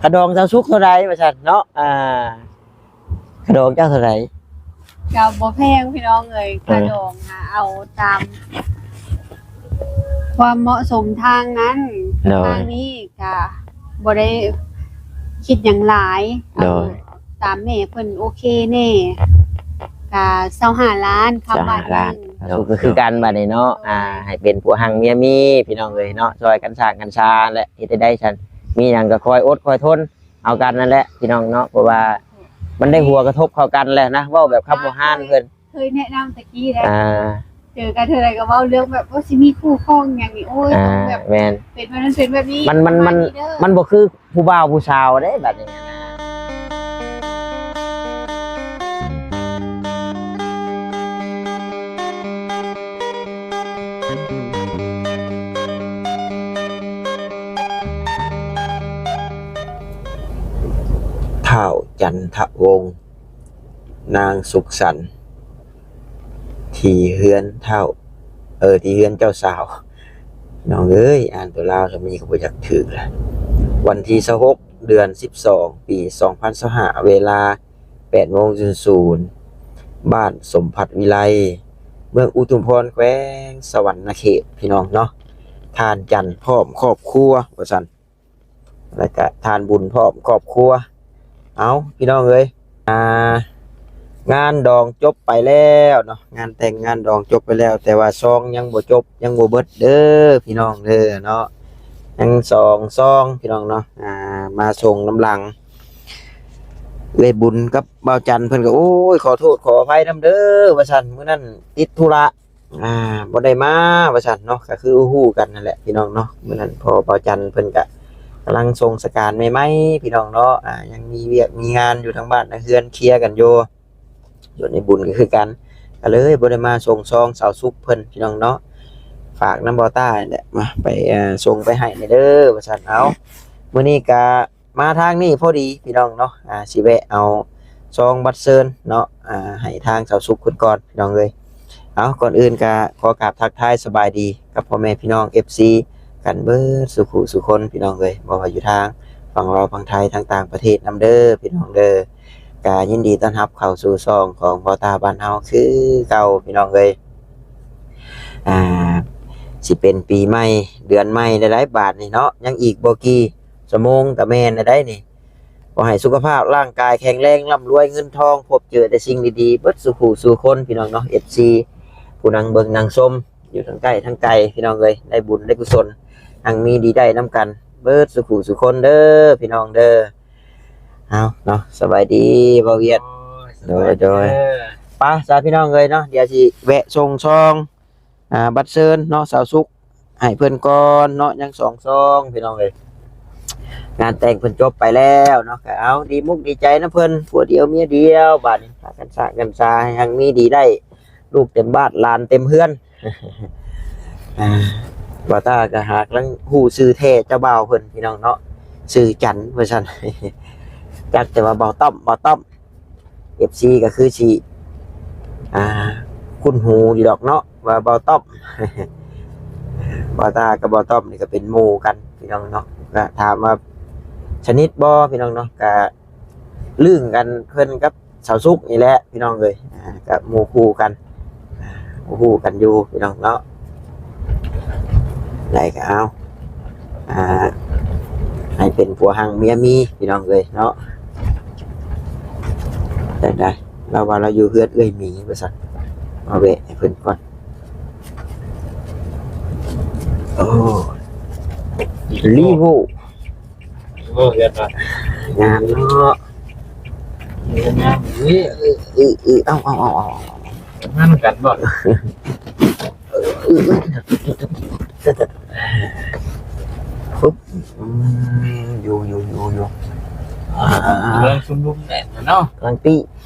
ຄ່າດອງຊາວສຸກເທົ່າໃດວ່າຊັ້ນເນາະ? ອ່າ ຄ່າດອງເຈົ້າເທົ່າໃດ? ກໍບໍ່ແພງພີ່ນ້ອງເອີຍ ເອີ ຄ່າດອງຫາເອົາຕາມຄວາມເໝາະສົມທາງນັ້ນ ໂດຍ ທາງນີ້ກໍບໍ່ໄດ້ຄິດຫຍັງຫຼາຍ ໂດຍ ເອົາຕາມແມ່ເພິ່ນໂອເຄແດ່ ກໍຊາວຫ້າລ້ານ ຄຳບາດໜຶ່ງ ຊາວຫ້າລ້ານ ໂດຍ ກໍຄືກັນບາດນີ້ເນາະ ໂດຍ ອ່າ ໃຫ້ເປັນຜົວຮັ່ງເມຍມີ ພີ່ນ້ອງເອີຍເນາະ ຊ່ອຍກັນສ້າງກັນຊາແຫຼະ ເຮັດໄດ້ຊັ້ນ ມີຫຍັງກໍຄອຍອົດຄອຍທົນ ເອົາກັນນັ້ນແຫຼະພີ່ນ້ອງເນາະ ເພາະວ່າມັນໄດ້ຫົວກະທົບເຂົ້າກັນແຫຼະນະ ເວົ້າແບບຄຳໂບຮານເພິ່ນ ເຄີຍແນະນຳແຕ່ກີ້ແລ້ວ ອ່າ ເຈີກັນເທື່ອໃດກໍເວົ້າເລື່ອງແບບ ໂອ້ ຊິມີຄູ່ຄອງຫຍັງນີ້ ໂອ້ຍ ອ່າ ຕ້ອງແບບ ແມ່ນ ເປັນແບບນັ້ນເປັນແບບນີ້ ມັນ ມັນ ມັນ ປະານນີ້ເດີ ມັນບໍ່ຄືຜູ້ບ່າວຜູ້ສາວເດ້ບາດນີ້. ທ້າວຈັນທະວົງ ນາງສຸກສັນ ທີ່ເຮືອນທ້າວ ເອີ ທີ່ເຮືອນເຈົ້າສາວ ນ້ອງເອີຍ ອ່ານຕົວລາວສ່ຳນີ້ກໍບໍ່ຈັກຖືກລະ. ວັນທີຊາວຫົກ ເດືອນສິບສອງ ປີສອງພັນຊາວຫ້າ ເວລາແປດໂມງສູນສູນ ບ້ານສົມພັດວິໄລ ເມືອງອຸທຸມພອນ ແຂວງສະຫວັນນະເຂດ ພີ່ນ້ອງເນາະ. ທ່ານຈັນພ້ອມຄອບຄົວວ່າຊັ້ນ ແລ້ວກະທ່ານບຸນພ້ອມຄອບຄົວ. ເອົາ ພີ່ນ້ອງເອີຍ ອ່າ ງານດອງຈົບໄປແລ້ວເນາະ ງານແຕ່ງງານດອງຈົບໄປແລ້ວ ແຕ່ວ່າຊອງຍັງບໍ່ຈົບ ຍັງບໍ່ເບິດເດີ ພີ່ນ້ອງເດີເນາະ ຍັງສອງຊອງ ພີ່ນ້ອງເນາະ ອ່າ ມາສົ່ງນຳຫຼັງ. ເອື້ອຍບຸນກັບບ່າວຈັນເພິ່ນກໍ ໂອ້ຍ ຂໍໂທດຂໍອະໄພນຳເດີ ວ່າຊັ້ນ ມື້ນັ້ນຕິດທຸລະ ອ່າ ບໍ່ໄດ້ມາວ່າຊັ້ນເນາະ ກໍຄືຮູ້ກັນນັ້ນແຫຼະພີ່ນ້ອງເນາະ. ມື້ນັ້ນພໍ່ບ່າວຈັນເພິ່ນກະກຳລັງສົ່ງສະການໃໝ່ໆ ພີ່ນ້ອງເນາະ ອ່າ ຍັງມີວຽກມີງານຢູ່ທາງບ້ານທາງເຮືອນ ເຄຍກັນຢູ່. ສ່ວນໄອ້ບຸນກໍຄືກັນ ກໍເລີຍບໍ່ໄດ້ມາສົ່ງຊອງສາວສຸກເພິ່ນ ພີ່ນ້ອງເນາະ. ຝາກນຳບໍ່ຕ້າແຫຼະ ມາໄປ ເອີ ສົ່ງໄປໃຫ້ແດ່ເດີວ່າຊັ້ນ. ເອົາ ມື້ນີ້ກະ ມາທາງນີ້ພໍດີພີ່ນ້ອງເນາະ ອ່າ ຊິແວະເອົາຊອງບັດເຊີນເນາະ ອ່າ ໃຫ້ທາງສາວສຸກເພິ່ນກ່ອນ ພີ່ນ້ອງເອີຍ. ເອົາ ກ່ອນອື່ນກະຂໍກາບທັກທາຍສະບາຍດີກັບພໍ່ແມ່ພີ່ນ້ອງ ເອັຟຊີ ກັນເບິດສູ່ຜູ້ສູ່ຄົນ ພີ່ນ້ອງເອີຍ ບໍ່ວ່າຢູ່ທາງຝັ່ງລາວ ຝັ່ງໄທ ທາງຕ່າງປະເທດນຳເດີ ພີ່ນ້ອງເດີ. ກະຍິນດີຕ້ອນຮັບເຂົ້າສູ່ຊ່ອງຂອງບ່າວຕ້າບ້ານເຮົາຄືເກົ່າ ພີ່ນ້ອງເອີຍ. ອ່າ ຊິເປັນປີໃໝ່ເດືອນໃໝ່ແລ້ວໃດ໋ ບາດນີ້ເນາະ ຍັງອີກບໍ່ກີ່ ຊົ່ວໂມງກະແມ່ນແລ້ວໃດ໋ນີ້. ຂໍໃຫ້ສຸຂະພາບຮ່າງກາຍແຂງແຮງ ລ່ຳລວຍເງິນທອງ ພົບເຈີແຕ່ສິ່ງດີໆ ເບິດສູ່ຜູ້ສູ່ຄົນ ພີ່ນ້ອງເນາະ ເອັຟຊີ ຜູ້ນັ່ງເບິ່ງນັ່ງຊົມຢູ່ທັງໃກ້ທັງໄກ ພີ່ນ້ອງເອີຍ ໄດ້ບຸນໄດ້ກຸສົນ ຮັ່ງມີດີໄດ້ນຳກັນເບິດສູ່ຜູ້ສູ່ຄົນເດີ ພີ່ນ້ອງເດີ. ເອົາເນາະ ສະບາຍດີບ່າວວຽດ ໂດຍ ໂດຍ ສະບາຍດີເດີ. ໄປຊະ ພີ່ນ້ອງເອີຍເນາະ ດຽວຊິແວະສົ່ງຊອງ ອ່າ ບັດເຊີນເນາະ ສາວສຸກໃຫ້ເພິ່ນກ່ອນເນາະ ຍັງສອງຊອງ ພີ່ນ້ອງເອີຍ. ງານແຕ່ງເພິ່ນຈົບໄປແລ້ວເນາະ ກໍເອົາ ດີມຸກດີໃຈນຳເພິ່ນ ຜົວດຽວເມຍດຽວ ບາດນີ້ພາກັນສ້າງກັນຊາ ໃຫ້ຮັ່ງມີດີໄດ້ ລູກເຕັມບ້ານ ຫຼານເຕັມເຮືອນ. ອ່າ ບ່າວຕ້າກໍຫາກຳລັງຮູ້ຊື່ແທ້ເຈົ້າບ່າວເພິ່ນ ພີ່ນ້ອງເນາະ ຊື່ຈັນວ່າຊັ້ນ ຈັກແຕ່ວ່າບ່າວຕ້ອມ ບ່າວຕ້ອມ ເອັຟຊີ ກໍຄືຊິ ອ່າ ຄຸ້ນຫູຢູ່ດອກເນາະ ວ່າບ່າວຕ້ອມ ບ່າວຕ້າກັບບ່າວຕ້ອມນີ້ກໍເປັນໝູ່ກັນ ພີ່ນ້ອງເນາະ. ກໍຖາມວ່າສະໜິດບໍ່ ພີ່ນ້ອງເນາະ ກໍລຶ້ງກັນເພິ່ນກັບສາວສຸກນີ້ແຫຼະ ພີ່ນ້ອງເອີຍ ອ່າ ກໍໝູ່ຄູ່ກັນ ອ່າ ໝູ່ຄູ່ກັນຢູ່ ພີ່ນ້ອງເນາະ. ໄດ້ກໍເອົາ ອ່າ ໃຫ້ເປັນຜົວຮັ່ງເມຍມີ ພີ່ນ້ອງເອີຍເນາະ. ໄດ້ໆ ລາວວ່າລາວຢູ່ເຮືອນເອື້ອຍໝີວ່າຊັ້ນ ມາແວະໃຫ້ເພິ່ນກ່ອນ. ໂອ້ ລີໂວ ໂອ້ ເຮືອນວ່າງາມເນາະ ງາມ ເອີ ເອີ ເອົ້າ ງາມກັນບໍ່? ອື ອື ອື ປຶບ ອືມ ຢູ່ ຢູ່ ຢູ່ ຢູ່ ອ່າ ກຳລັງຊຸມນຸມແດດເນາະ ກຳລັງປີ້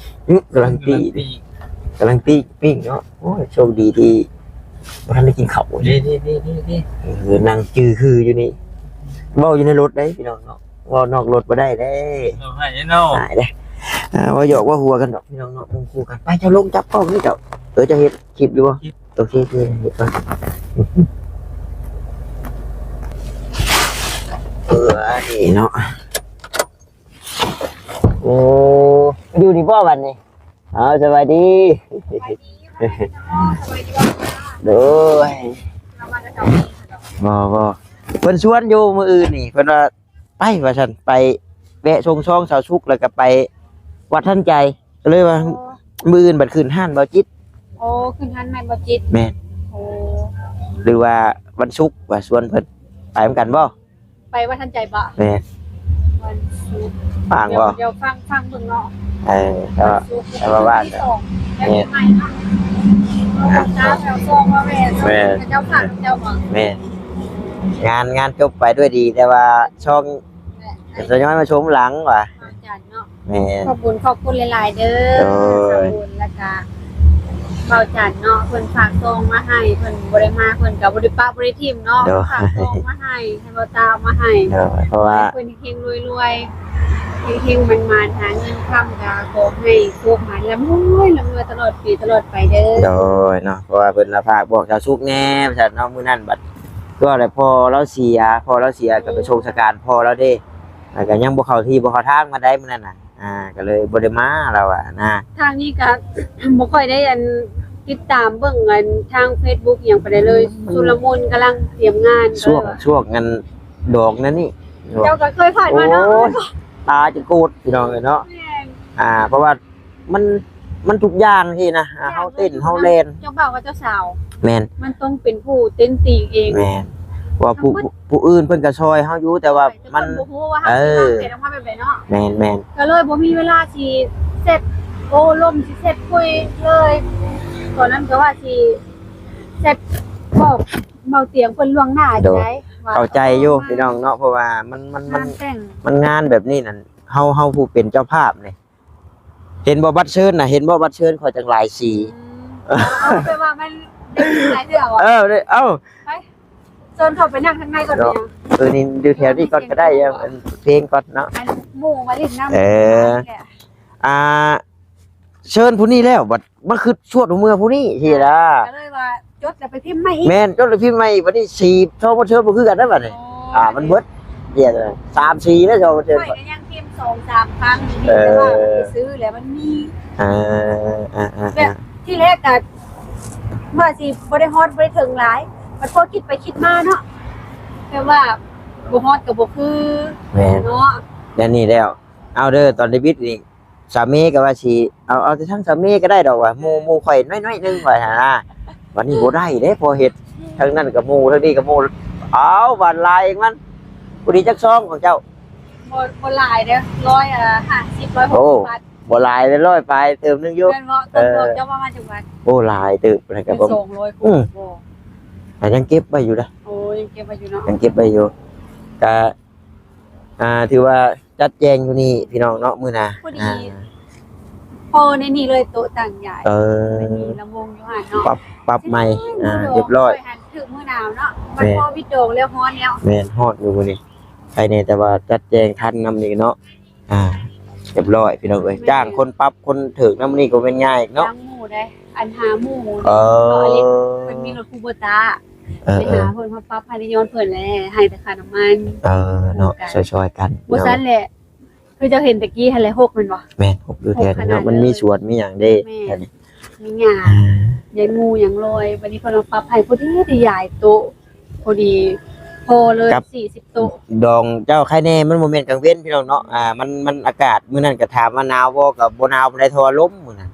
ອື ກຳລັງປີ້ ກຳລັງປີ້ ກຳລັງປີ້ປີ້ງເນາະ. ໂອ້ຍ ໂຊກດີທີ່ບໍ່ທັນໄດ້ກິນເຂົ້າ ດີ ດີ ດີ ດີ ດີ ເອີ ນັ່ງຈື່ຄືຢູ່ນີ້ ເວົ້າຢູ່ໃນລົດເດ້ພີ່ນ້ອງເນາະ ເວົ້ານອກລົດບໍ່ໄດ້ເດ້ ເອົາໃຫ້ເນາະ ອາຍເດ້. ອ່າ ເວົ້າຫຍອກເວົ້າຫົວກັນດອກພີ່ນ້ອງເນາະ ໝູ່ຄູ່ກັນ. ໄປ ເຈົ້າລົງຈັບກ້ອງນີ້ເຈົ້າ ເອີ ເຈົ້າເຮັດ ຄລິບຢູ່ບໍ່? ຄລິບ ໂອເຄ ໂອເຄ ເຮັດກ່ອນ ເອີ ອັນນີ້ເນາະ ໂອ້ ຢູ່ນີ້ບໍ່ບັດນີ້? ເອົາ ສະບາຍດີ. ໂດຍ ບໍ່ ບໍ່ ເພິ່ນຊວນຢູ່ມື້ອື່ນນີ້ ເພິ່ນວ່າໄປວ່າຊັ້ນ ໄປແວະສົ່ງຊອງສາວສຸກ ແລ້ວກໍໄປວັດທັນໃຈ ກໍເລີຍວ່າ ອໍ ມື້ອື່ນບັດຂຶ້ນຮ້ານບ່າວຈິດ. ໂອ້ ຂຶ້ນຮ້ານແມ່ນບ່າວຈິດ. ແມ່ນ. ໂອ້ ຫຼືວ່າວັນສຸກວ່າຊວນເພິ່ນ ໄປນຳກັນບໍ່? ໄປວັດທັນໃຈບໍ່? ແມ່ນ. ວັນສຸກ ວ່າງບໍ່? ດຽວ ດຽວຟັງ ຟັງເບິ່ງເນາະ. ເອີ ແຕ່ວ່າ ວັນສຸກ ແຕ່ວ່າວ່າງ ແມ່ນ ແຖວສອງ ແມ່ນ ເຈົ້າຝາກເຈົ້າບໍ່? ແມ່ນ. ງານ ງານຈົບໄປດ້ວຍດີ ແຕ່ວ່າຊ່ອງ ແມ່ນ ຈະຍ້ອນມາຊົມຫຼັງວ່າ ອາຈານເນາະ. ແມ່ນ. ຂອບຄຸນ ຂອບຄຸນຫຼາຍໆເດີ ໂດຍ ສາວບຸນ ແລ້ວກະບ່າວຈັນເນາະ ເພິ່ນຝາກຊອງມາໃຫ້ ເພິ່ນບໍ່ໄດ້ມາ ເພິ່ນກະບໍ່ໄດ້ປະບໍ່ໄດ້ຖິ້ມເນາະ ໂດຍ ຝາກຊອງມາໃຫ້ ໃຫ້ບ່າວຕາເອົາມາໃຫ້ ໂດຍ ເພາະວ່າ ໃຫ້ເພິ່ນເຮັງໆລວຍໆ ເຮັງໆໝານໆ ຫາເງິນຄຳກະຂໍໃຫ້ໂຊກໝານ ລ່ຳລວຍ ລ່ຳລວຍຕະຫຼອດປີຕະຫຼອດໄປເດີ ໂດຍເນາະ. ເພາະວ່າເພິ່ນລະຝາກບອກສາວສຸກແດ່ວ່າຊັ້ນເນາະ ມື້ນັ້ນບັດ ກໍແລ້ວພໍ່ລາວເສຍ ພໍ່ລາວເສຍ ອືມ ກໍໄປສົ່ງສະການພໍ່ລາວເດ້ ແລ້ວກໍຍັງບໍ່ເຂົ້າທີ່ບໍ່ເຂົ້າທາງປານໃດມື້ນັ້ນນະ. ອ່າ ກໍເລີຍບໍ່ໄດ້ມາ ລາວວ່ານະ. ທາງນີ້ກໍບໍ່ຄ່ອຍໄດ້ອັນຕິດຕາມເບິ່ງອັນທາງເຟສບຸກຫຍັງປານໃດເລີຍ ຊຸນລະມຸນກຳລັງຕຽມງານ ຊ່ວງ ກໍເລີຍວ່າ ຊ່ວງອັນດອງນັ້ນນີ້ ເຈົ້າກໍເຄີຍຜ່ານມາເນາະ. ໂອ້ຍ ຕາຈະໂກດ ພີ່ນ້ອງເອີຍເນາະ. ແມ່ນ. ອ່າ ເພາະວ່າ ມັນ ມັນທຸກຢ່າງທີ່ນະ ອ່າ ເຮົາເຕັ້ນ ເຮົາແລ່ນ ເຈົ້າບ່າວກັບເຈົ້າສາວ ແມ່ນ ມັນຕ້ອງເປັນຜູ້ເຕັ້ນຕີເອງ ແມ່ນ ເພາະວ່າຜູ້ ຜູ້ ຜູ້ອື່ນເພິ່ນກໍຊ່ອຍເຮົາຢູ່ ແຕ່ວ່າ ແຕ່ ມັນ ເພິ່ນບໍ່ຮູ້ວ່າເຮົາ ເອີ ຊິວາງແຜນອອກມາແບບໃດເນາະ ແມ່ນໆ ກໍເລີຍບໍ່ມີເວລາຊິແຊັດໂອ້ລົມ ຊິແຊັດຄຸຍເລີຍ. ຕອນນັ້ນກໍວ່າຊິແຊັດບອກເບົາຕຽງເພິ່ນລ່ວງໜ້າ ໂດຍ ຢູ່ໃດ ເຂົ້າໃຈຢູ່ ວ່າ ພີ່ນ້ອງເນາະ ເພາະວ່າມັນ ມັນ ມັນ ງານແຕ່ງ ມັນງານແບບນີ້ນັ້ນ ເຮົາ ເຮົາຜູ້ເປັນເຈົ້າພາບນີ້ ເຫັນບໍ່ບັດເຊີນນະ ເຫັນບໍ່ບັດເຊີນຂ້ອຍຈັ່ງຫຼາຍສີ. ອືມ ເອົາ ແປວ່າມັນໄດ້ຫຼາຍເທື່ອບໍ່? ເອີ ເອົາ ໄປ ເຊີນເຂົ້າໄປນັ່ງທາງໃນກ່ອນເນາະ ເປັນຫຍັງ? ເອີ ນີ້ຢູ່ແຖວນີ້ກ່ອນກໍໄດ້ ເພງກ່ອນເນາະ ອັນໝູ່ມາຫຼິ້ນນຳ ເອີ ອ່າ ເຊີນຜູ້ນີ້ແລ້ວ ບັດມາຄຶດຊວດເມືອຜູ້ນີ້ ຊີ້ນະ ກໍເລີຍວ່າ ຈົດແລ້ວໄປພິມໃໝ່ອີກ ແມ່ນ ຈົດແລ້ວພິມໃໝ່ອີກ ບັດນີ້ສີຊອງບອນເຊີນບໍ່ຄືກັນນະບັດນີ້. ໂອ້ຍ ອ່າ ມັນເບິດ ດຽວສາມສີແລ້ວຊອງບອນເຊີນ ຂ້ອຍກໍຍັງພິມສອງສາມຄັ້ງຢູ່ ເອີ ແຕ່ວ່າມັນໄປຊື້ແລ້ວມັນມີ ເອີ ແບບທີແລກກໍວ່າຊິບໍ່ໄດ້ຮອດບໍ່ໄດ້ເຖິງຫຼາຍ ມັນພໍຄິດໄປຄິດມາເນາະ ແບບວ່າບໍ່ຮອດກໍບໍ່ຄື ແມ່ນ ເນາະ ແນວນີ້ແລ້ວ ເອົາເດີ ຕອນເດວິດນີ້ ສາມີກໍວ່າຊິເອົາ ເອົາແຕ່ທາງສາມີກໍໄດ້ດອກວ່າ ໝູ່ ໝູ່ຂ້ອຍໜ້ອຍໆໜຶ່ງວ່າຫັ້ນນະ. ບັດນີ້ບໍ່ໄດ້ເດ້ ພໍເຮັດທາງນັ້ນກໍໝູ່ ທາງນີ້ກໍໝູ່ ເອົາ ບາດຫຼາຍອີກມັນ ຜູ້ດີຈັກຊອງຂອງເຈົ້າ? ບໍ່ ບໍ່ຫຼາຍເດ້ ຮ້ອຍຫ້າສິບ ຮ້ອຍຫົກສິບ ໂອ້ ບາດ ບໍ່ຫຼາຍເດ້ ຮ້ອຍປາຍເຕີບໜຶ່ງຢູ່ ແມ່ນບໍ່? ເອີ ເຈົ້າວ່າມາຈັກບາດ? ໂອ້ ຫຼາຍເຕີບນະ ກໍບໍ່ ອືມ ກໍຍັງເກັບໄວ້ຢູ່ນະ ໂອ້ ຍັງເກັບໄວ້ຢູ່ເນາະ ຍັງເກັບໄວ້ຢູ່ ກະ ອ່າ ຖືວ່າຈັດແຈງຢູ່ນີ້ພີ່ນ້ອງເນາະ ມື້ໜ້າ ພໍດີ ອ່າ ພໍໃນນີ້ເລີຍ ໂຕະຕັ່ງຢາຍ ເອີ ໃນນີ້ລຳວົງຢູ່ຫັ້ນເນາະ ປັບ ປັບໃໝ່ ອ່າ ຮຽບຮ້ອຍ ຖືກມື້ໜາວເນາະ ມັນພໍວິດດອງແລ້ວ ຮ້ອນແລ້ວ ແມ່ນ ຮ້ອນຢູ່ມື້ນີ້ ໃຄແດ່ ແຕ່ວ່າຈັດແຈງທັນນຳນີ້ເນາະ ອ່າ ຮຽບຮ້ອຍພີ່ນ້ອງເອີຍ ຈ້າງຄົນປັບຄົນຖືກນຳນີ້ກໍແມ່ນງ່າຍເນາະ ຈ້າງໝູ່ເດ້ ອັນຫາໝູ່ ເອີ ເພິ່ນມີລົດຄູໂບຕາ ເອີ ໄປຫາເພິ່ນມາປັບໃຫ້ ໄດ້ຍ້ອນເພິ່ນແຫຼະ ໃຫ້ແຕ່ຄ່ານ້ຳມັນ ເອີ ເນາະ ຊ່ອຍໆກັນ ບໍ່ຊັ້ນແຫຼະ ຄືເຈົ້າເຫັນຕະກີ້ຫັ້ນແຫຼະ ຮົກແມ່ນບໍ່? ແມ່ນ ຮົກຢູ່ແຖວນີ້ເນາະ ມັນມີສວນມີຫຍັງເດ້ ແຖວນີ້ ມີຫຍ້າ ອ່າ ຫຍ້າງູຫຍັງລອຍ ບັດນີ້ເພິ່ນມາປັບໃຫ້ພໍດີ ໄດ້ຍ້າຍໂຕະ ພໍດີພໍເລີຍ ສີ່ສິບໂຕະ ດອງເຈົ້າໃຄແດ່ ມັນບໍ່ແມ່ນກາງເວັນພີ່ນ້ອງເນາະ ອ່າ ມັນ ມັນອາກາດ ມື້ນັ້ນກໍຖາມວ່າໜາວບໍ່ ກໍບໍ່ໜາວປານໃດ ເພາະວ່າລົມມື້ນັ້ນ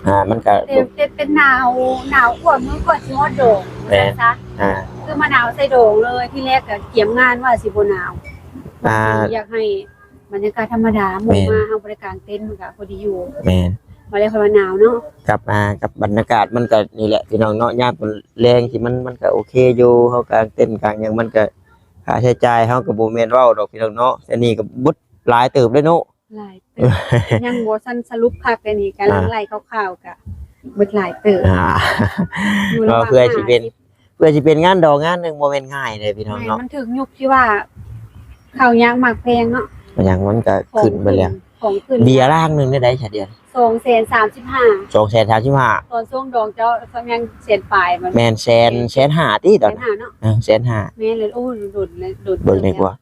ອືມ ອ່າ ມັນກໍ ເປັນ ເປັນ ເປັນໜາວ ໜາວກວ່າມື້ກ່ອນຊິຮອດດອງ ແມ່ນ ວ່າຊັ້ນຊະ ອ່າ ຄືມາໜາວໃສ່ດອງເລີຍ ທີແລກກໍກຽມງານວ່າຊິບໍ່ໜາວ ອ່າ ຢາກໃຫ້ບັນຍາກາດທຳມະດາ ໝູ່ ແມ່ນ ມາເຮົາບໍ່ໄດ້ກາງເຕັນ ມັນກໍພໍດີຢູ່ ແມ່ນ ມາແລ້ວຄ່ອຍວ່າໜາວເນາະ ກັບ ອ່າ ກັບບັນຍາກາດມັນກໍນີ້ແຫຼະພີ່ນ້ອງເນາະ ຍາມແລງທີ່ມັນ ມັນກໍໂອເຄຢູ່ ເຮົາກາງເຕັນກາງຫຍັງ ມັນກໍຄ່າໃຊ້ຈ່າຍເຮົາກໍບໍ່ແມ່ນເວົ້າດອກພີ່ນ້ອງເນາະ ແຕ່ນີ້ກໍເບິດຫຼາຍເຕີບເລີຍເນາະ ຫຼາຍເຕີບ ຍັງບໍ່ທັນສະຫຼຸບຄັກເດນີ້ ກຳລັງ ອ່າ ໄລ່ຄ່າວໆ ກະເບິດຫຼາຍເຕີບ ອ່າ ຢູ່ລະຫວ່າງ ເພື່ອຊິເປັນ ຫ້າສິບ ເພື່ອຊິເປັນງານດອງງານໜຶ່ງບໍ່ແມ່ນງ່າຍເດ້ພີ່ນ້ອງເນາະ ແມ່ນ ມັນຖືກຍຸກທີ່ວ່າເຂົ້າຍາກໝາກແພງເນາະ ຫຍັງມັນກະຂຶ້ນໄປແລ້ວ ຂອງຂຶ້ນ ເບຍລ້າງໜຶ່ງໄດ້ໃດຊະດຽວ ສອງແສນສາມສິບຫ້າ ສອງແສນສາມສິບຫ້າ ຕອນຊ່ວງດອງເຈົ້າ ຊ່ວງຍັງແສນປາຍ ມັນ ແມ່ນແສນ ແສນຫ້າຕິ ຕອນ ແສນຫ້າເນາະ ເອີ ແສນຫ້າ ແມ່ນເລີຍ ໂອ້ ດົນ ດົນ ເບິ່ງດີກວ່າ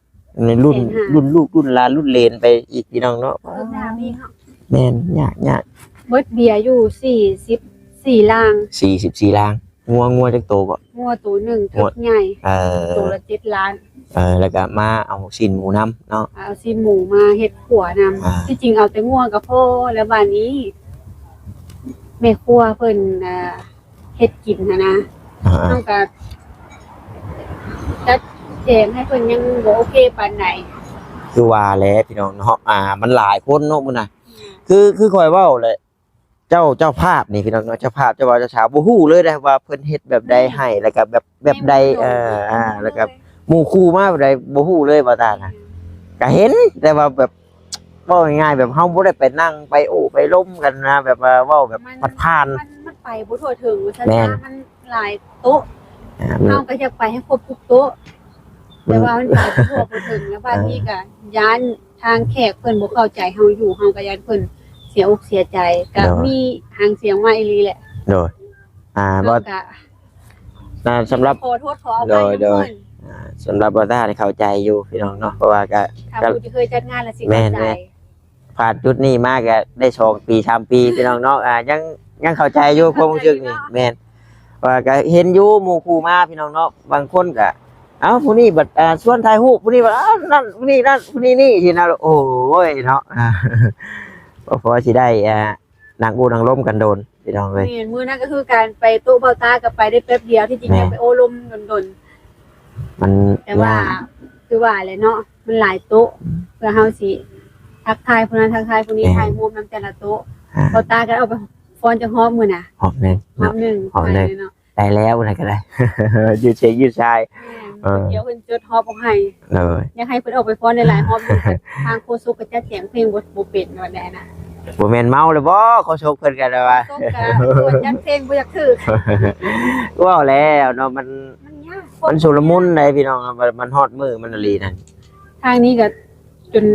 ໃນລຸ້ນ ແສນຫ້າ ລຸ້ນລູກລຸ້ນຫຼານລຸ້ນເລນໄປອີກ ພີ່ນ້ອງເນາະ. ເອີ ໜ້າມີເນາະ. ແມ່ນ ຍາກໆ ເບິດເບ້ຍຢູ່ສີ່ສິບສີ່ລ້ານ ສີ່ສິບສີ່ລ້ານ. ງົວ ງົວຈັກໂຕກໍ? ງົວໂຕໜຶ່ງ ງົວ ຈຸດໃຫຍ່ ເອີ ໂຕລະເຈັດລ້ານ. ເອີ ແລ້ວກໍມາເອົາຊີ້ນໝູນຳເນາະ ເອົາຊີ້ນໝູມາເຮັດຂົ້ວນຳ. ອ່າ ທີ່ຈິງເອົາແຕ່ງົວກໍພໍແລ້ວ ບາດນີ້ແມ່ຄົວເພິ່ນ ອ່າ ເຮັດກິນຫັ້ນນະ. ອ່າໆ ເຮົາກໍຈັດແຈງໃຫ້ເພິ່ນຍັງບໍ່ໂອເຄປານໃດ. ຄືວ່າແຫຼະ ພີ່ນ້ອງເນາະ ອ່າ ມັນຫຼາຍຄົນເນາະມື້ນະ. ອືມ ຄື ຄືຂ້ອຍເວົ້າແຫຼະ ເຈົ້າ ເຈົ້າພາບນີ້ ພີ່ນ້ອງເນາະ ເຈົ້າພາບ ເຈົ້າບ່າວ ເຈົ້າສາວ ບໍ່ຮູ້ເລີຍເດ້ວ່າເພິ່ນເຮັດແບບໃດໃຫ້ ແລ້ວກໍແບບ ແບບໃດ ໃຫ້ໝູ່ ເອີ ອ່າ ແລ້ວກໍໝູ່ຄູ່ມາແບບໃດ ບໍ່ຮູ້ເລີຍ ບ່າວຕານະ. ອືມ ກໍເຫັນ ແຕ່ວ່າແບບ ເວົ້າງ່າຍໆ ແບບເຮົາບໍ່ໄດ້ໄປນັ່ງໄປໂອ້ໄປລົມກັນນະ ແບບວ່າເວົ້າແບບ ມັນ ຜ່ານໆ ມັນ ມັນໄປບໍ່ທົ່ວເຖິງວ່າຊັ້ນ. ແມ່ນ ຊະ ມັນຫຼາຍໂຕະ. ອ່າ ມັນ ເຮົາກໍຢາກໄປໃຫ້ຄົບທຸກໂຕະ ແຕ່ວ່າມັນໄປບໍ່ທົ່ວບໍ່ເຖິງ ແລ້ວບາດນີ້ກໍ ອ່າ ຢ້ານທາງແຂກເພິ່ນບໍ່ເຂົ້າໃຈເຮົາຢູ່ ເຮົາກໍຢ້ານເພິ່ນເສຍອົກເສຍໃຈ. ກໍ ໂດຍ ມີຫາງສຽງມາອີ່ຫຼີແຫຼະ. ໂດຍ ອ່າ ເຮົາກໍ ອ່າ ສຳລັບ ຂໍໂທດຂໍອະໄພນຳເພິ່ນ. ໂດຍ ອ່າ ສຳລັບບ່າວຕານີ້ເຂົ້າໃຈຢູ່ ພີ່ນ້ອງເນາະ ເພາະວ່າກໍ ຖ້າຜູ້ທີ່ເຄີຍຈັດງານລະຊິເຂົ້າໃຈ. ແມ່ນໆ ຜ່ານຈຸດນີ້ມາກໍໄດ້ສອງປີສາມປີ ພີ່ນ້ອງເນາະ ອ່າ ຍັງ ຍັງເຂົ້າໃຈຢູ່ຄວາມຮູ້ສຶກນີ້. ແມ່ນ ວ່າກໍເຫັນຢູ່ໝູ່ຄູ່ມາ ພີ່ນ້ອງເນາະ ບາງຄົນກໍ ເອົ້າ ຜູ້ນີ້ບັດ ອ່າ ຊວນຖ່າຍຮູບ ຜູ້ນີ້ບັດ ອ້າວ ນັ້ນ ຜູ້ນີ້ນັ້ນ ຜູ້ນີ້ນີ້ ຊີ້ນະ. ໂອ້ຍເນາະ ອ່າ ກໍພໍຊິໄດ້ ອ່າ ນັ່ງໂອ້ນັ່ງລົມກັນໂດນ ພີ່ນ້ອງເອີຍ. ແມ່ນ ມື້ນັ້ນກໍຄືການໄປໂຕະບ່າວຕາກໍໄປໄດ້ແປັບດຽວ ທີ່ຈິງ ແມ່ນ ຢາກໄປໂອ້ລົມດົນໆ ມັນ ແຕ່ວ່າ ຍາກ ຄືວ່າແຫຼະເນາະ ມັນຫຼາຍໂຕະ ອືມ ເພື່ອເຮົາຊິທັກທາຍຜູ້ນັ້ນ ທັກທາຍຜູ້ນີ້ ແມ່ນ ຖ່າຍຮູບນຳແຕ່ລະໂຕະ. ອ່າ ບ່າວຕາກໍເອົາໄປຟ້ອນຈັກຮອບມື້ນະ ຮອບໜຶ່ງ ຮອບໜຶ່ງ ຮອບໜຶ່ງ ໄດ້ເລີຍເນາະ ໄດ້ແລ້ວນະ ກໍໄດ້ ຢືດເສຍງຢືດສາຍ. ແມ່ນ ເອີ ດຽວເພິ່ນຈົດຮອບອອກໃຫ້. ໂດຍ ຢາກໃຫ້ເພິ່ນອອກໄປຟ້ອນຫຼາຍໆຮອບຢູ່ ທາງໂຄສົກກໍຈັດແຈງເພງບໍ່ ບໍ່ເປັນວ່າແນວນັ້ນ. ບໍ່ແມ່ນເມົາແລ້ວບໍ່ ໂຄສົກເພິ່ນກໍໄດ້ວ່າ ໂຄສົກກໍຈັດເພງບໍ່ຢາກຖືກ. ເວົ້າແລ້ວເນາະ ມັນ ມັນຍາກ ມັນຊຸລະມຸນໃດ໋ພີ່ນ້ອງ ມັນ ມັນຮອດມື້ມັນອີ່ຫຼີນັ້ນ. ທາງນີ້ກໍຈົນ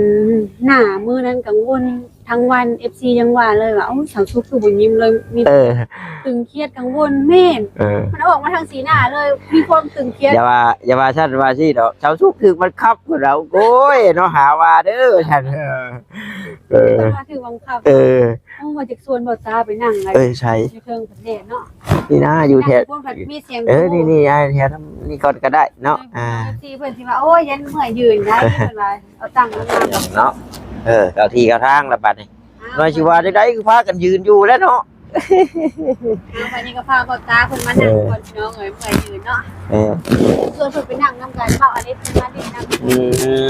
ໜ້າມື້ນັ້ນກັງວົນທັງວັນ ເອັຟຊີ ຍັງວ່າເລີຍວ່າ ໂອ້ຍ ສາວສຸກຄືບໍ່ຍິ້ມເລີຍ ມີ ເອີ ຕຶງຄຽດກັງວົນ. ແມ່ນ ເອີ ມັນອອກມາທາງສີໜ້າເລີຍ ມີຄວາມຕຶງຄຽດ. ຢ່າວ່າ ຢ່າວ່າຊັ້ນວ່າຊີ້ດອກ ສາວສຸກຖືກບັງຄັບພຸ້ນລະ ໂອ້ຍເນາະ ຫາວ່າເດີຊັ້ນ. ເອີ ເອີ ເພິ່ນວ່າຖືກບັງຄັບ. ເອີ ໂອ້ ວ່າຈາກຊວນບ່າວຕາໄປນັ່ງ ເອີ ໃສ ຢູ່ເທິງປະເທດເນາະ ນີ້ນະ ຢູ່ແຖວ ມີສຽງ ເອີ ນີ້ໆ ແຖວນີ້ກ່ອນກໍໄດ້ເນາະ. ອ່າ ເອັຟຊີ ເພິ່ນຊິວ່າ ໂອ້ຍ ຢ້ານເມື່ອຍຢືນໄດ໋ ເພິ່ນວ່າ ເອົາຕັ້ງງາມໆ ເນາະ. ເອີ ເຂົ້າທີ່ເຂົ້າທາງລະບັດນີ້ ນ້ອຍຊິວ່າຈັ່ງໃດ ຄືພາກັນຢືນຢູ່ແລ້ວເນາະ. ເອົາ ບັດນີ້ກໍພາບ່າວຕາເພິ່ນມານັ່ງກ່ອນ ເອີ ພີ່ນ້ອງເອີຍ ເມື່ອຍຢືນເນາະ. ເອີ ຊວນເພິ່ນໄປນັ່ງນຳກັນ ເອົາ ອາລິດມາຫຼິ້ນນຳ. ອື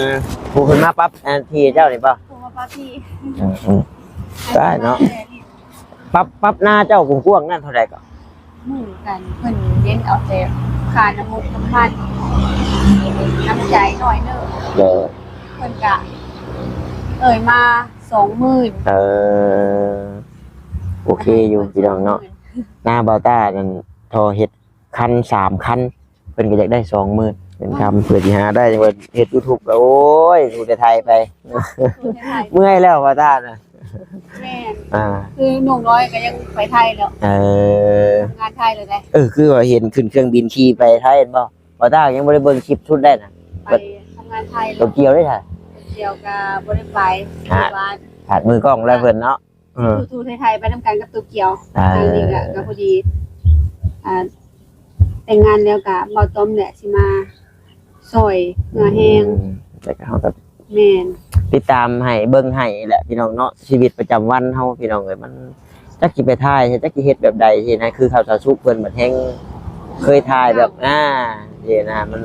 ມ ຜູ້ເພິ່ນມາປັບ ອັນ ທີ່ເຈົ້ານີ້ບໍ່? ຜູ້ມາປັບທີ່. ອືມໆ ໄດ້ເນາະ. ປັບ ປັບນາເຈົ້າກວ້າງໆນັ້ນເທົ່າໃດກໍ? ໝູ່ກັນ ເພິ່ນເນັ້ນເອົາແຕ່ຄ່ານ້ຳມັນ ນ້ຳມັນ ນ້ຳໃຈໜ້ອຍໜຶ່ງ. ໂດຍ ເພິ່ນກະເອີ່ຍມາສອງໝື່ນ. ເອີ ໂອເຄຢູ່ ສອງໝື່ນ ພີ່ນ້ອງເນາະ. ນາບ່າວຕານັ້ນ ທໍ່ເຮັດຄັນສາມຄັນ ເພິ່ນກໍຢາກໄດ້ສອງໝື່ນເປັນຄຳ ເພື່ອຊິຫາໄດ້. ຈັ່ງວ່າເຮັດຢູທູບກໍ ໂອ້ຍ ຮູ້ແຕ່ໄຖໄປ ເມື່ອຍແລ້ວບ່າວຕານະ. ແມ່ນ ອ່າ ຄືໜຸ່ມນ້ອຍກໍຍັງໄປໄທແລ້ວ. ເອີ ທຳງານໄທແລ້ວເດ້. ເອີ ຄືວ່າເຫັນຂຶ້ນເຄື່ອງບິນຂີ່ໄປໄທແມ່ນບໍ່? ບ່າວຕາຍັງບໍ່ໄດ້ເບິ່ງຄລິບຊຸດໄດ້ນະ ໄປທຳງານໄທແລ້ວ. ໂຕກຽວເດ້ ໂຕກຽວກໍບໍ່ໄດ້ໄປ ຫາ ຢູ່ບ້ານ ຂາດມືກ້ອງແລ້ວເພິ່ນເນາະ. ເອີ ໄທໄທໄປນຳກັນກັບໂຕກຽວ. ອ່າ ທາງນີ້ກໍ ກໍພໍດີ ອ່າ ແຕ່ງງານແລ້ວກໍບ່າວຕ້ອມແຫຼະຊິມາຊ່ອຍເຫື່ອແຮງ. ອືມ ແລ້ວກໍເຮົາກໍ ແມ່ນ ຕິດຕາມໃຫ້ເບິ່ງໃຫ້ແຫຼະ ພີ່ນ້ອງເນາະ. ຊີວິດປະຈຳວັນເຮົາ ພີ່ນ້ອງເອີຍ ມັນຈັກຊິໄປຖ່າຍໃສ ຈັກຊິເຮັດແບບໃດຊີ້ນະ. ຄືເຂົາສາວສຸກເພິ່ນບັດແຮ່ງເຄີຍຖ່າຍແບບ ອ່າ ຊີ້ນະ ມັນ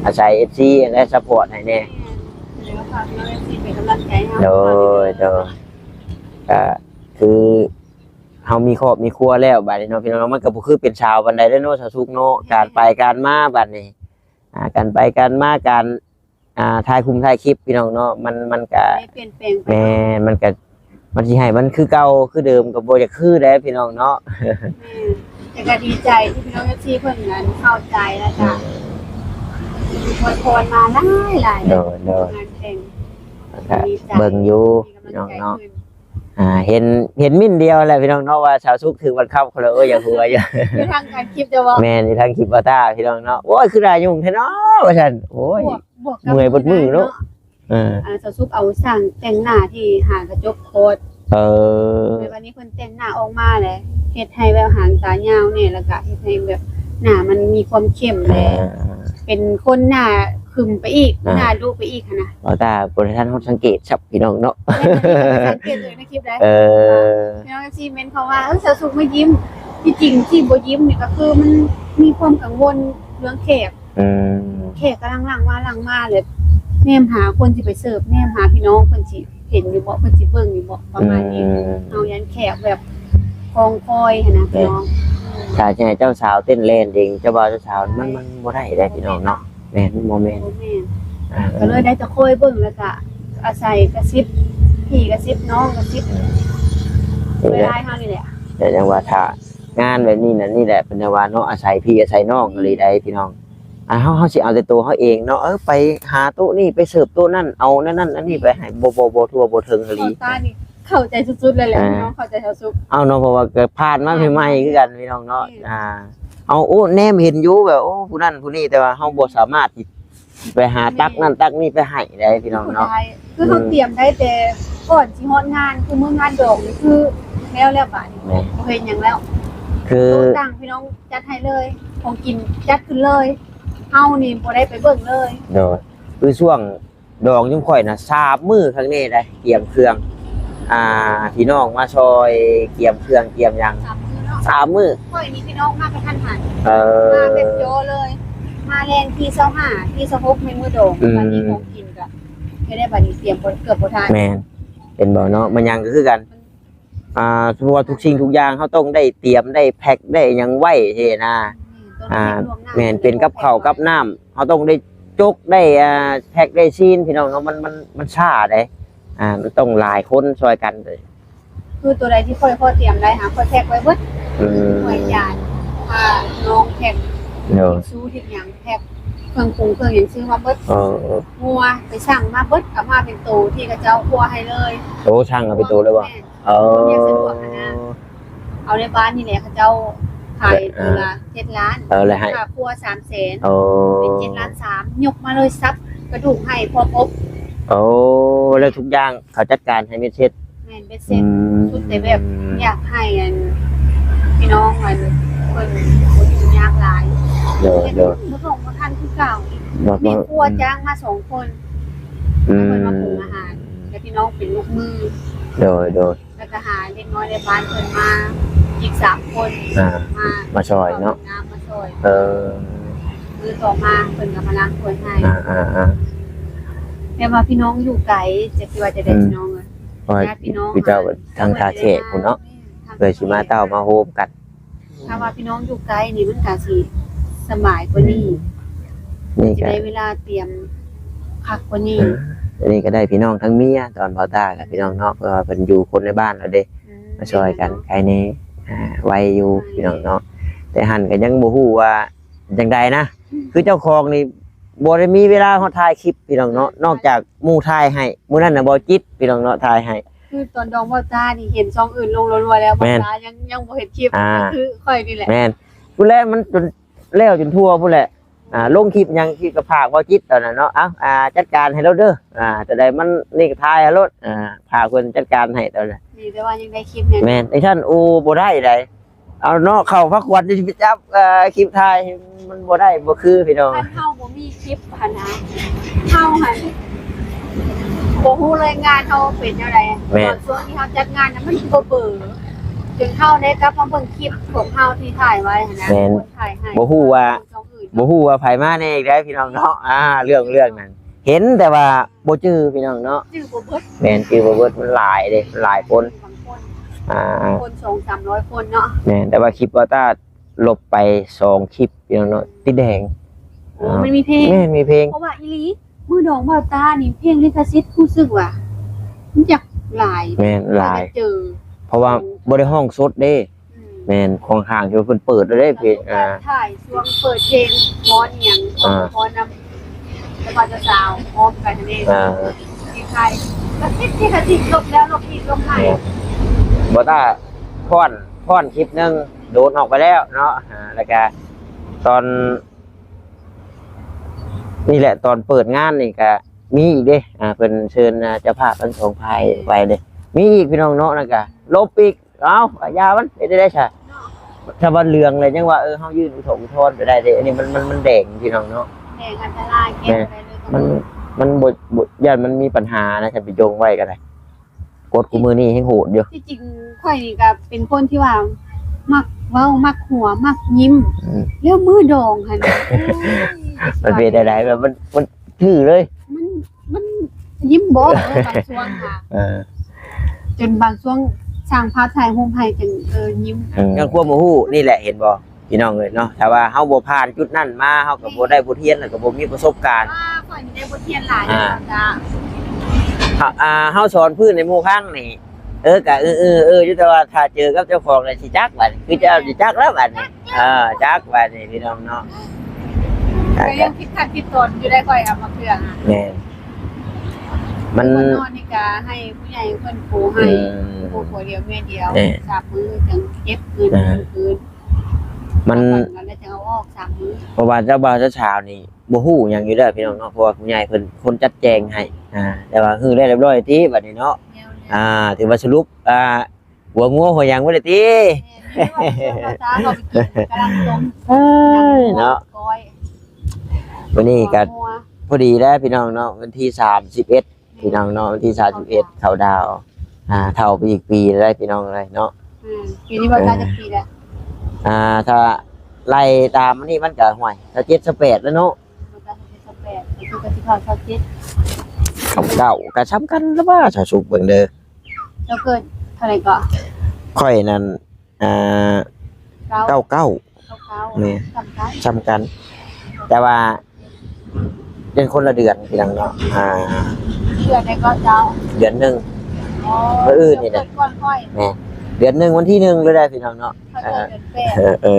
ອາໄສເອັຟຊີຫັ້ນແຫຼະ ຊັບພອດໃຫ້ແດ່. ແມ່ນ ແລ້ວກໍຝາກພີ່ນ້ອງເອັຟຊີເປັນກຳລັງໃຈໃຫ້ເຮົາ. ໂດຍ ໂດຍ ກໍຄືເຮົາມີຄອບມີຄົວແລ້ວ ບາດນີ້ເນາະ ພີ່ນ້ອງເນາະ ມັນກໍບໍ່ຄືເປັນສາວປານໃດເດ້ເນາະ ສາວສຸກເນາະ. ແມ່ນ ການໄປການມາບາດນີ້ ອ່າ ການໄປການມາ ການ ອ່າ ຖ່າຍຄຸມຖ່າຍຄລິບ ພີ່ນ້ອງເນາະ ມັນ ມັນກະ ໄດ້ປ່ຽນແປງໄປ. ແມ່ນ ມັນກະ ມັນຊິໃຫ້ມັນຄືເກົ່າຄືເດີມກໍບໍ່ຢາກຄືແຫຼະ ພີ່ນ້ອງເນາະ. ແມ່ນ ແຕ່ກໍດີໃຈທີ່ພີ່ນ້ອງເອັຟຊີເພິ່ນນັ້ນເຂົ້າໃຈ ແລ້ວກໍ ອືມ ອວຍພອນມາຫຼາຍໆ. ໂດຍ ໂດຍ ງານແຕ່ງ ກໍດີໃຈ ເບິ່ງຢູ່ ມີກຳລັງໃຈ ພີ່ນ້ອງເນາະ ຂຶ້ນ. ອ່າ ເຫັນ ເຫັນມິ້ນດຽວແຫຼະພີ່ນ້ອງເນາະ ວ່າສາວສຸກຖືກບັງຄັບ ຄົນລະ ໂອ້ຍ ຢາກຫົວຢູ່ ຢູ່ທາງການຄລິບເຈົ້າບໍ່? ແມ່ນ ຢູ່ທາງຄລິບບ່າວຕ້າພີ່ນ້ອງເນາະ ໂອ້ຍ ຄືໜ້າຫຍຸ້ງແທ້ເນາະ ວ່າຊັ້ນ ໂອ້ຍ ບວກ ບວກກັບ ເມື່ອຍເບິດມື້ເນາະ ເອີ ອັນສາວສຸກເອົາຊ່າງແຕ່ງໜ້າທີ່ຫາກະຈົກຄອດ ເອີ ແບບວ່ານີ້ເພິ່ນແຕ່ງໜ້າອອກມາແຫຼະ ເຮັດໃຫ້ແບບຫາງຕາຍາວແດ່ ແລ້ວກະເຮັດໃຫ້ແບບໜ້າມັນມີຄວາມເຂັ້ມແດ່ ອ່າ ເປັນຄົນໜ້າ ຄຶມໄປອີກ ອ່າ ໜ້າດຸໄປອີກຫັ້ນນະ ບໍ່ຕາບໍ່ໄດ້ທັນຮອດສັງເກດຊັບພີ່ນ້ອງເນາະ ແມ່ນ ສັງເກດເລີຍໃນຄລິບໃດ ເອີ ພີ່ນ້ອງເອັຟຊີເມັ້ນເຂົ້າມາ ເອີ ສາວສຸກມາຍິ້ມ ທີ່ຈິງທີ່ບໍ່ຍິ້ມນີ້ກໍຄືມັນມີຄວາມກັງວົນເລື່ອງແຂກ ອືມ ແຂກກຳລັງຫຼັ່ງມາຫຼັ່ງມາ ແລ້ວແນມຫາຄົນຊິໄປເສີບ ແນມຫາພີ່ນ້ອງເພິ່ນຊິເຫັນຢູ່ບໍ່ ເພິ່ນຊິເບິ່ງຢູ່ບໍ່ ປະມານນີ້ ອືມ ເຮົາຢ້ານແຂກແບບຄອງຄອຍຫັ້ນນະ ແມ່ນ ພີ່ນ້ອງ ຖ້າຊິໃຫ້ເຈົ້າສາວເຕັ້ນແລ່ນເອງ ເຈົ້າບ່າວເຈົ້າສາວ ມັນ ມັນບໍ່ໄດ້ເດ້ພີ່ນ້ອງເນາະ ແມ່ນ ມັນບໍ່ແມ່ນ ບໍ່ແມ່ນ ອ່າ ກໍເລີຍໄດ້ແຕ່ຄອຍເບິ່ງ ແລ້ວກະອາໄສກະຊິບ ພີ່ກະຊິບ ນ້ອງກະຊິບ ເອີ ເວລາເຮົານີ້ແຫຼະ ແຕ່ຈັ່ງວ່າຖ້າງານແບບນີ້ນັ້ນນີ້ແຫຼະ ເພິ່ນວ່າເນາະ ອາໄສພີ່ອາໄສນ້ອງ ອືມ ອີ່ຫຼີໃດພີ່ນ້ອງ ອ່າ ເຮົາ ເຮົາຊິເອົາແຕ່ໂຕເຮົາເອງເນາະ ເອີ ໄປຫາໂຕະນີ້ ໄປເສີບໂຕະນັ້ນ ເອົານັ້ນນັ້ນອັນນີ້ໄປໃຫ້ ບໍ່ ບໍ່ ບໍ່ທົ່ວບໍ່ເຖິງອີ່ຫຼີ ຕານີ້ເຂົ້າໃຈສຸດໆເລີຍແຫຼະ ອ່າ ພີ່ນ້ອງ ເຂົ້າໃຈຊາວສຸກ ເອົາເນາະ ເພາະວ່າກໍຜ່ານມາໃໝ່ໆຄືກັນພີ່ນ້ອງເນາະ ອ່າ ເຮົາ ໂອ້ ແນມເຫັນຢູ່ແບບ ໂອ້ ຜູ້ນັ້ນຜູ້ນີ້ ແຕ່ວ່າເຮົາບໍ່ສາມາດຊິໄປຫາຕັກນັ້ນຕັກນີ້ໄປໃຫ້ໄດ້ພີ່ນ້ອງເນາະ ຄືເຮົາຕຽມໄດ້ແຕ່ກ່ອນຊິຮອດງານ ຄືມື້ງານດອງນີ້ຄືແລ້ວແລ້ວບາດນີ້ ແມ່ນ ບໍ່ເຮັດຫຍັງແລ້ວ ຄືໂຕະຕັ່ງພີ່ນ້ອງຈັດໃຫ້ເລີຍ ຂອງກິນຈັດຂຶ້ນເລີຍ ເຮົານີ້ບໍ່ໄດ້ໄປເບິ່ງເລີຍ ໂດຍ ຄືຊ່ວງ ດອງຈຸມຂ້ອຍນະ ສາມມື້ຄັກແນ່ໄດ໋ ກຽມເຄື່ອງ ອ່າ ພີ່ນ້ອງມາຊ່ອຍກຽມເຄື່ອງກຽມຫຍັງ ສາມມື້ເນາະ ສາມມື້ ຂ້ອຍນີ້ພີ່ນ້ອງມາກະທັນຫັນ ເອີ ມາແບບຈໍ່ເລີຍ ມາແລ່ນທີຊາວຫ້າ ທີຊາວຫົກ ແມ່ນມື້ດອງ ອືມ ບັດນີ້ຂອງກິນກະ ເຮັດໄດ້ບັດນີ້ຕຽມບໍ່ ເກືອບບໍ່ທັນ ແມ່ນ ເຫັນບໍ່ເນາະ ມາຫຍັງກະຄືກັນ ອ່າ ເພາະວ່າທຸກສິ່ງທຸກຢ່າງເຮົາຕ້ອງໄດ້ຕຽມ ໄດ້ແພັກ ໄດ້ຫຍັງໄວ້ຊີ້ນະ ອືມ ອ່າ ແມ່ນ ເປັນກັບເຂົ້າກັບນ້ຳ ເຮົາຕ້ອງໄດ້ຈົກ ໄດ້ ອ່າ ແພັກ ໄດ້ຊີນ ພີ່ນ້ອງເນາະ ມັນ ມັນ ມັນຊ້າເດ້ ອ່າ ມັນຕ້ອງຫຼາຍຄົນຊ່ອຍກັນ ຄືໂຕໃດທີ່ຂ້ອຍພໍຕຽມໄດ້ຫາ ຂ້ອຍແພັກໄວ້ເບິດ ອືມ ຖ້ວຍຈານ ຜ້າລອງແພັກ ເນາະ ທິດຊູທິດຫຍັງແພັກ ເຄື່ອງປຸງເຄື່ອງຫຍັງຊື້ມາເບິດ ເອີ ງົວໄປສັ່ງມາເບິດ ເອົາມາເປັນໂຕທີ່ເຂົາເຈົ້າຄົວໃຫ້ເລີຍ ໂອ້ ສັ່ງເອົາເປັນໂຕເລີຍບໍ່? ແມ່ນ ເອີ ຄວາມສະດວກຫັ້ນນະ ເອົາໃນບ້ານນີ້ແຫຼະ ເຂົາເຈົ້າຂາຍ ເອີ ໂຕລະເຈັດລ້ານ ເອີ ແລ້ວໃຫ້ຄ່າຄົວສາມແສນ ເອີ ເປັນເຈັດລ້ານສາມ ຍົກມາເລີຍ ສັບກະດູກໃຫ້ພ້ອມອົບ ໂອ້ ແລ້ວທຸກຢ່າງເຂົາຈັດການໃຫ້ເມັດເສັດ ແມ່ນ ເບັດເສັດ ອືມ ສຸດແຕ່ແບບຢາກໃຫ້ອັນ ພີ່ນ້ອງອັນເພິ່ນບໍ່ຢູ່ຍາກຫຼາຍ ໂດຍ ໂດຍ ບໍ່ຕ້ອງບໍ່ທັນຄືເກົ່າ ມີຄົວຈ້າງມາສອງຄົນ ອືມ ໃຫ້ເພິ່ນມາປຸງອາຫານ ແລ້ວພີ່ນ້ອງເປັນລູກມື ໂດຍ ໂດຍ ແລ້ວກໍຫາເດັກນ້ອຍໃນບ້ານເພິ່ນມາອີກສາມຄົນ ອ່າ ມາ ມາຊ່ອຍເນາະ ມາຊ່ອຍ ເອີ ມື້ຕໍ່ມາເພິ່ນກໍມາລ້າງຖ້ວຍໃຫ້ ອ່າໆໆ ແຕ່ວ່າພີ່ນ້ອງຢູ່ໄກ ຈັກຊິວ່າຈັ່ງໃດ ອືມ ພີ່ນ້ອງເອີຍ ວ່າຍາດພີ່ນ້ອງ ຄືເຈົ້າທາງທ່າແຂກພຸ້ນເນາະ ແມ່ນ ເພື່ອຊິມາເຕົ້າມາໂຮມກັນ ຖ້າວ່າພີ່ນ້ອງຢູ່ໄກນີ້ມັນກະຊິສະບາຍກວ່ານີ້ ອືມ ນີ້ກະຊິໄດ້ເວລາຕຽມຄັກກວ່ານີ້ ອ່າ ອັນນີ້ກະໄດ້ພີ່ນ້ອງທັງເມຍ ຕອນບ່າວຕ້າກັບພີ່ນ້ອງເນາະ ເພາະວ່າເພິ່ນຢູ່ຄົນໃນບ້ານແລ້ວເດ້ ອືມ ມາຊ່ອຍກັນ ແມ່ນເນາະ ໄຄແນ່ ອ່າ ໄວຢູ່ ໄວ ພີ່ນ້ອງເນາະ ແຕ່ຫັ້ນກະຍັງບໍ່ຮູ້ວ່າຈັ່ງໃດນະ ອືມ ຄືເຈົ້າຂອງນີ້ບໍ່ໄດ້ມີເວລາຮອດຖ່າຍຄລິບ ພີ່ນ້ອງເນາະ ນອກຈາກໝູ່ຖ່າຍໃຫ້ ມື້ນັ້ນນະ ບໍ່ຈິດ ພີ່ນ້ອງເນາະ ຖ່າຍໃຫ້ ຄືຕອນດອງບ່າວຕ້ານີ້ເຫັນຊ່ອງອື່ນລົງລັວໆແລ້ວ ບ່າວຕ້າຍັງ ຍັງບໍ່ເຫັນຄລິບ ອ່າ ຄືຂ້ອຍນີ້ແຫຼະ ແມ່ນ ພຸ້ນແຫຼະ ມັນຈົນແລ້ວຈົນທົ່ວພຸ້ນແຫຼະ ອ່າ ລົງຄລິບຫຍັງ ຄລິບກໍຝາກບ່າວຈິດຕອນນັ້ນເນາະ ເອົ້າ ອ່າ ຈັດການໃຫ້ລາວເດີ ອ່າ ຕົວໃດມັນນີ້ກໍຖ່າຍໃຫ້ໂລດ ອ່າ ຝາກເພິ່ນຈັດການໃຫ້ຕອນນັ້ນ ດີແຕ່ວ່າຍັງໄດ້ຄລິບແນ່ ແມ່ນ ໄອ້ທ່ານ ໂອ້ ບໍ່ໄດ້ໃດ ເອົາເນາະ ເຂົ້າພາກວັດນີ້ຊິໄປຈັບ ເອີ ຄລິບຖ່າຍ ມັນບໍ່ໄດ້ ບໍ່ຄື ພີ່ນ້ອງ ຄັນເຮົາບໍ່ມີຄລິບຫັ້ນນະ ເຮົາຫັ້ນບໍ່ຮູ້ເລີຍງານເຮົາເປັນແນວໃດ ແມ່ນ ຕອນຊ່ວງທີ່ເຮົາຈັດງານນະ ມັນບໍ່ເບີ ຈົນເຮົາໄດ້ກັບມາເບິ່ງຄລິບຂອງເຮົາທີ່ຖ່າຍໄວ້ຫັ້ນນະ ແມ່ນ ຄົນຖ່າຍໃຫ້ ບໍ່ຮູ້ວ່າ ບໍ່ຮູ້ວ່າໃຜມາແນ່ອີກແລ້ວ ພີ່ນ້ອງເນາະ ອ່າ ເລື່ອງ ເລື່ອງນັ້ນ ເຫັນແຕ່ວ່າບໍ່ຈື່ ພີ່ນ້ອງເນາະ ຈື່ບໍ່ເບິດ ແມ່ນ ຈື່ບໍ່ເບິດ ມັນຫຼາຍເດ້ ມັນຫຼາຍຄົນ ບາງຄົນ ອ່າ ຄົນສອງສາມຮ້ອຍຄົນເນາະ ແມ່ນ ແຕ່ວ່າຄລິບບ່າວຕ້າລົບໄປສອງຄລິບ ພີ່ນ້ອງເນາະ ຕິດແດງ ໂອ້ ມັນມີເພງ ແມ່ນ ມີເພງ ເພາະວ່າອີ່ຫຼີ ມື້ດອງບ່າວຕ້ານີ້ ເພງລິຂະສິດ ຮູ້ສຶກວ່າມັນຢາກຫຼາຍ ແມ່ນ ຫຼາຍ ເພາະວ່າບໍ່ໄດ້ຮ້ອງສົດເດ້ ອືມ ແມ່ນ ຂ້ອງຂ້າງທີ່ວ່າເພິ່ນເປີດແລ້ວເດ້ ເພງ ອ່າ ຖ່າຍຊ່ວງເປີດເພງ ຟ້ອນອີ່ຫຍັງ ອ່າ ຟ້ອນນຳ ແລ້ວກໍເຈົ້າສາວພ້ອມກັນເດ້ ອ່າ ທີ່ຖ່າຍ ກໍຕິດທີ່ກະຕິດ ລົບແລ້ວລົບອີກລົບໃໝ່ ແມ່ນ ບໍ່ຕ້າ ພ້ອນ ພ້ອນຄລິບໜຶ່ງ ໂດນອອກໄປແລ້ວເນາະ. ອ່າ ແລ້ວກະຕອນນີ້ແຫຼະ ຕອນເປີດງານນີ້ກະມີອີກເດ້. ອ່າ ເພິ່ນເຊີນ ອ່າ ເຈົ້າພາບທັງສອງຝ່າຍໄປເດ້ ມີອີກພີ່ນ້ອງເນາະ. ແລ້ວກະລົບອີກ ເອົ້າ ກະຢ່າມັນ ເຮັດໄດ້ຊະ ຖ້າວ່າເລື່ອງແລ້ວຍັງວ່າ ເອີ ເຮົາຍື່ນອຸທົງອຸທອນໄປໄດ້ເດ້. ອັນນີ້ມັນ ມັນ ມັນແດງພີ່ນ້ອງເນາະ ແດງອັນຕະລາຍ ແກ້ບໍ່ໄດ້ເລີຍ. ມັນ ມັນບໍ່ ບໍ່ ຢ້ານມັນມີປັນຫານະ ຄັນໄປຈົ່ງໄວ້ກໍໄດ້. ກົດຄູ່ມື້ນີ້ແຮງໂຫດຢູ່. ທີ່ຈິງຂ້ອຍນີ້ກໍເປັນຄົນທີ່ວ່າມັກເວົ້າ ມັກຫົວ ມັກຍິ້ມ. ອືມ ແລ້ວມື້ດອງຫັ້ນ ໂອ້ຍ ມັນເປັນແນວໃດ? ແບບມັນ ມັນຖືເລີຍ ມັນ ມັນຍິ້ມບໍ່ ບາງຊ່ວງຫາ ເອີ ຈົນບາງຊ່ວງຊ່າງພາບຖ່າຍຮູບໃຫ້ຈົນ ເອີ ຍິ້ມ. ອືມ ເລື່ອງຄວາມບໍ່ຮູ້ນີ້ແຫຼະ ເຫັນບໍ່ ພີ່ນ້ອງເອີຍເນາະ. ຖ້າວ່າເຮົາບໍ່ຜ່ານຈຸດນັ້ນມາ ເຮົາກໍບໍ່ໄດ້ບົດຮຽນ ແລ້ວກໍບໍ່ມີປະສົບການ. ອ່າ ຂ້ອຍນີ້ໄດ້ບົດຮຽນຫຼາຍ ອ່າ ແລ້ວຈ້າ. ເຮົາ ອ່າ ເຮົາສອນພື້ນໃຫ້ໝູ່ຟັງນີ້ ເອີ ກະເອີ ເອີ ເອີ ຢູ່ ແຕ່ວ່າຖ້າເຈີກັບເຈົ້າຂອງແລ້ວຊິຈັກບາດນີ້ ຄືເຈົ້າຊິຈັກແລ້ວບາດນີ້. ເອີ ຈັກບາດນີ້ພີ່ນ້ອງເນາະ ກໍຍັງຜິດຂັ້ນຜິດຕອນຢູ່ໄດ໋ ຂ້ອຍເອົາມາເທື່ອ. ແມ່ນ ມັນ ນອນນີ້ກະໃຫ້ຜູ້ໃຫຍ່ເພິ່ນປູໃຫ້ ອືມ ປູຜົວດຽວເມຍດຽວ ແມ່ນ ສາມມື້ຈັ່ງເກັບເງິນ ອ່າ ຄືນ ມັນ ແລ້ວຈັ່ງເອົາອອກສາມມື້. ເພາະວ່າເຈົ້າບ່າວເຈົ້າສາວນີ້ບໍ່ຮູ້ຫຍັງຢູ່ແລ້ວພີ່ນ້ອງເນາະ ເພາະວ່າຜູ້ໃຫຍ່ເພິ່ນຄົນຈັດແຈງໃຫ້. ອ່າ ແຕ່ວ່າຄືແລ້ວຮຽບຮ້ອຍຕິບາດນີ້ເນາະ. ແລ້ວ ອ່າ ຖືວ່າສະຫຼຸບ ອ່າ ຫົວງົວຫົວຫຍັງບໍ່ໄດ້ຕິ. ແມ່ນ ກຳລັງຕົ້ມ ເອີຍ ເນາະ ມື້ນີ້ກໍພໍດີແລ້ວພີ່ນ້ອງເນາະ ວັນທີສາມສິບເອັດ ພີ່ນ້ອງເນາະ ວັນທີສາມສິບເອັດ ເຂົ້າດາວ ອ່າ ເຖົ້າໄປອີກປີແລ້ວພີ່ນ້ອງເອີຍເນາະ. ອືມ ປີນີ້ບໍ່ຕາຍຈັກປີແລ້ວ? ອ່າ ຖ້າໄລ່ຕາມອັນນີ້ມັນກໍ ຫ້ວຍ ຊາວເຈັດ ຊາວແປດແລ້ວເນາະ. ຊາວເຈັດ ຊາວແປດ ກໍຄືກໍຊິເຂົ້າຊາວເຈັດ ເຂົ້າເກົ້າ ກໍສ່ຳກັນລະວ່າ ຊາວສຸກເບິ່ງເດີ. ເຈົ້າເກີດເທົ່າໃດເກາະ? ຂ້ອຍນັ້ນ ອ່າ ເກົ້າ ເກົ້າເກົ້າ ເກົ້າເກົ້າ ແມ່ນ ສ່ຳກັນ ສ່ຳກັນ ແຕ່ວ່າເປັນຄົນລະເດືອນພີ່ນ້ອງເນາະ. ອ່າ ເດືອນໃດເກາະເຈົ້າ? ເດືອນໜຶ່ງ ອໍ ມື້ອື່ນນີ້ແຫຼະ ເຈົ້າເກີດກ່ອນຂ້ອຍ. ແມ່ນ ເດືອນໜຶ່ງ ວັນທີໜຶ່ງເລີຍໄດ໋ພີ່ນ້ອງເນາະ. ຂ້ອຍເກີດເດືອນແປດ ເອີ ເອີ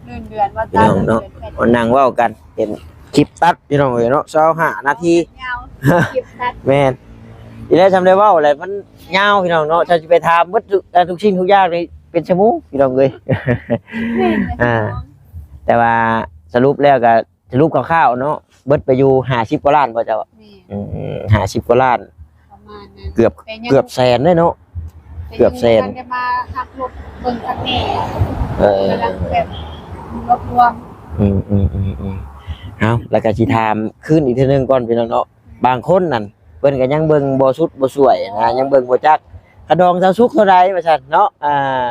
ເດືອນ ເດືອນວ່າ ພີ່ນ້ອງເນາະ ເດືອນແປດ ມານັ່ງເວົ້າກັນ ເຫັນຄລິບຕັດພີ່ນ້ອງເອີຍເນາະ ຊາວຫ້ານາທີ ຍາວ ຄລິບຕັດ ແມ່ນ ອີແລ້ວ ຊ່ຳໄດ້ເວົ້າແຫຼະ ມັນຍາວພີ່ນ້ອງເນາະ. ຖ້າຊິໄປຖາມເບິດທຸກ ທຸກສິ່ງທຸກຢ່າງນີ້ເປັນຊົ່ວໂມງພີ່ນ້ອງເອີຍ. ແມ່ນ ອ່າ ແຕ່ວ່າສະຫຼຸບແລ້ວກໍ ສະຫຼຸບຄ່າວໆເນາະ ເບິດໄປຢູ່ຫ້າສິບກວ່າລ້ານບໍ່ເຈົ້າ? ແມ່ນ ອືມ ຫ້າສິບກວ່າລ້ານ ປະມານນັ້ນ ເກືອບ ແຕ່ຍັງ ເກືອບແສນເດ້ເນາະ ແຕ່ຍັງ ເກືອບແສນ ບໍ່ທັນໄດ້ມາຮັບລົດເບິ່ງຄັນແນ່. ເອີ ກຳລັງແບບລວບລວມ ອືມໆໆໆ ເອົາ ແລ້ວກໍຊິຖາມຄືນອີກເທື່ອໜຶ່ງກ່ອນພີ່ນ້ອງເນາະ. ບາງຄົນນັ້ນເພິ່ນກໍຍັງເບິ່ງບໍ່ສຸດບໍ່ສວຍນະ ຍັງເບິ່ງບໍ່ຈັກ ຄ່າດອງຊາວສຸກເທົ່າໃດວ່າຊັ້ນເນາະ. ອ່າ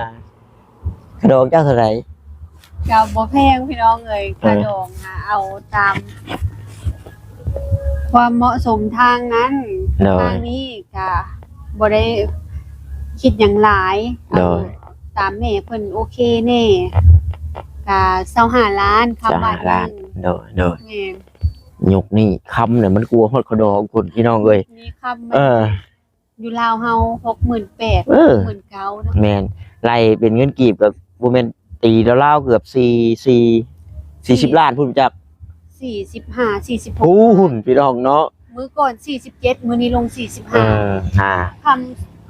ຄ່າດອງເຈົ້າເທົ່າໃດ? ກໍບໍ່ແພງພີ່ນ້ອງເອີຍ ເອີ ຄ່າດອງຫາເອົາຕາມຄວາມເໝາະສົມທາງນັ້ນ ໂດຍ ທາງນີ້ກໍບໍ່ໄດ້ຄິດຫຍັງຫຼາຍ ໂດຍ ເອົາຕາມແມ່ເພິ່ນໂອເຄແດ່ ກໍຊາວຫ້າລ້ານ ຄຳບາດໜຶ່ງ ຊາວຫ້າລ້ານ ໂດຍ ໂດຍ ແມ່ນ. ຍຸກນີ້ຄຳນີ້ມັນກວ່າຮອດຄ່າດອງພຸ້ນພີ່ນ້ອງເອີຍ ນີ້ຄຳ ເອີ ຢູ່ລາວເຮົາ ຫົກໝື່ນແປດ ເອີ ຫົກໝື່ນເກົ້າເນາະ ແມ່ນ ໄລ່ເປັນເງິນກີບກໍບໍ່ແມ່ນ ຕີລາວໆເກືອບສີ່ ສີ່ ສີ່ສິບລ້ານພຸ້ນຈັກ ສີ່ສິບຫ້າ ສີ່ສິບຫົກ ພຸ້ນພີ່ນ້ອງເນາະ. ມື້ກ່ອນສີ່ສິບເຈັດ ມື້ນີ້ລົງສີ່ສິບຫ້າ ເອີ ຫາ ຄຳ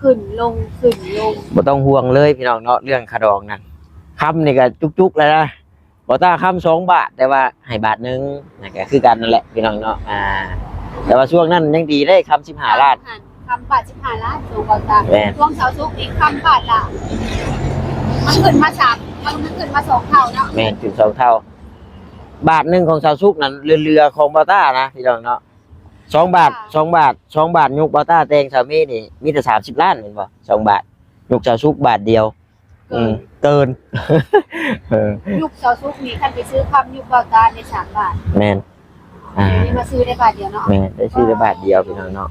ຂຶ້ນລົງ ຂຶ້ນລົງ ບໍ່ຕ້ອງຫ່ວງເລີຍພີ່ນ້ອງເນາະ ເລື່ອງຄ່າດອງນັ້ນ. ຄຳນີ້ກໍຈຸກໆແລ້ວນະ ບໍ່ຕ້າຄຳສອງບາດ ແຕ່ວ່າໃຫ້ບາດໜຶ່ງ ນັ້ນກໍຄືກັນນັ້ນແຫຼະພີ່ນ້ອງເນາະ. ອ່າ ແຕ່ວ່າຊ່ວງນັ້ນຍັງດີເດ້ ຄຳສິບຫ້າລ້ານ ຄຳບາດສິບຫ້າລ້ານ ຊ່ວງບໍ່ຕ້າ ແມ່ນ ຊ່ວງຊາວສຸກນີ້ຄຳບາດລະ ມັນຂຶ້ນມາສາມ ມັນ ມັນຂຶ້ນມາສອງເທົ່າເນາະ. ແມ່ນ ຂຶ້ນສອງເທົ່າ ບາດໜຶ່ງຂອງຊາວສຸກນັ້ນເຫຼືອໆຂອງບໍ່ຕ້ານະພີ່ນ້ອງເນາະ. ສອງບາດ ອ່າ ສອງບາດ ສອງບາດ ຍຸກບໍ່ຕ້າແຕ່ງສາມີນີ້ມີແຕ່ສາມສິບລ້ານແມ່ນບໍ່? ສອງບາດ ຍຸກຊາວສຸກບາດດຽວ ເກີນ ອືມ ເກີນ ເອີ ຍຸກຊາວສຸກນີ້ ຄັນໄປຊື້ຄຳຍຸກບໍ່ຕ້າໄດ້ສາມບາດ ແມ່ນ ອ່າ ດຽວນີ້ມາຊື້ໄດ້ບາດດຽວເນາະ. ແມ່ນ ໄດ້ຊື້ໄດ້ບາດດຽວພີ່ນ້ອງເນາະ.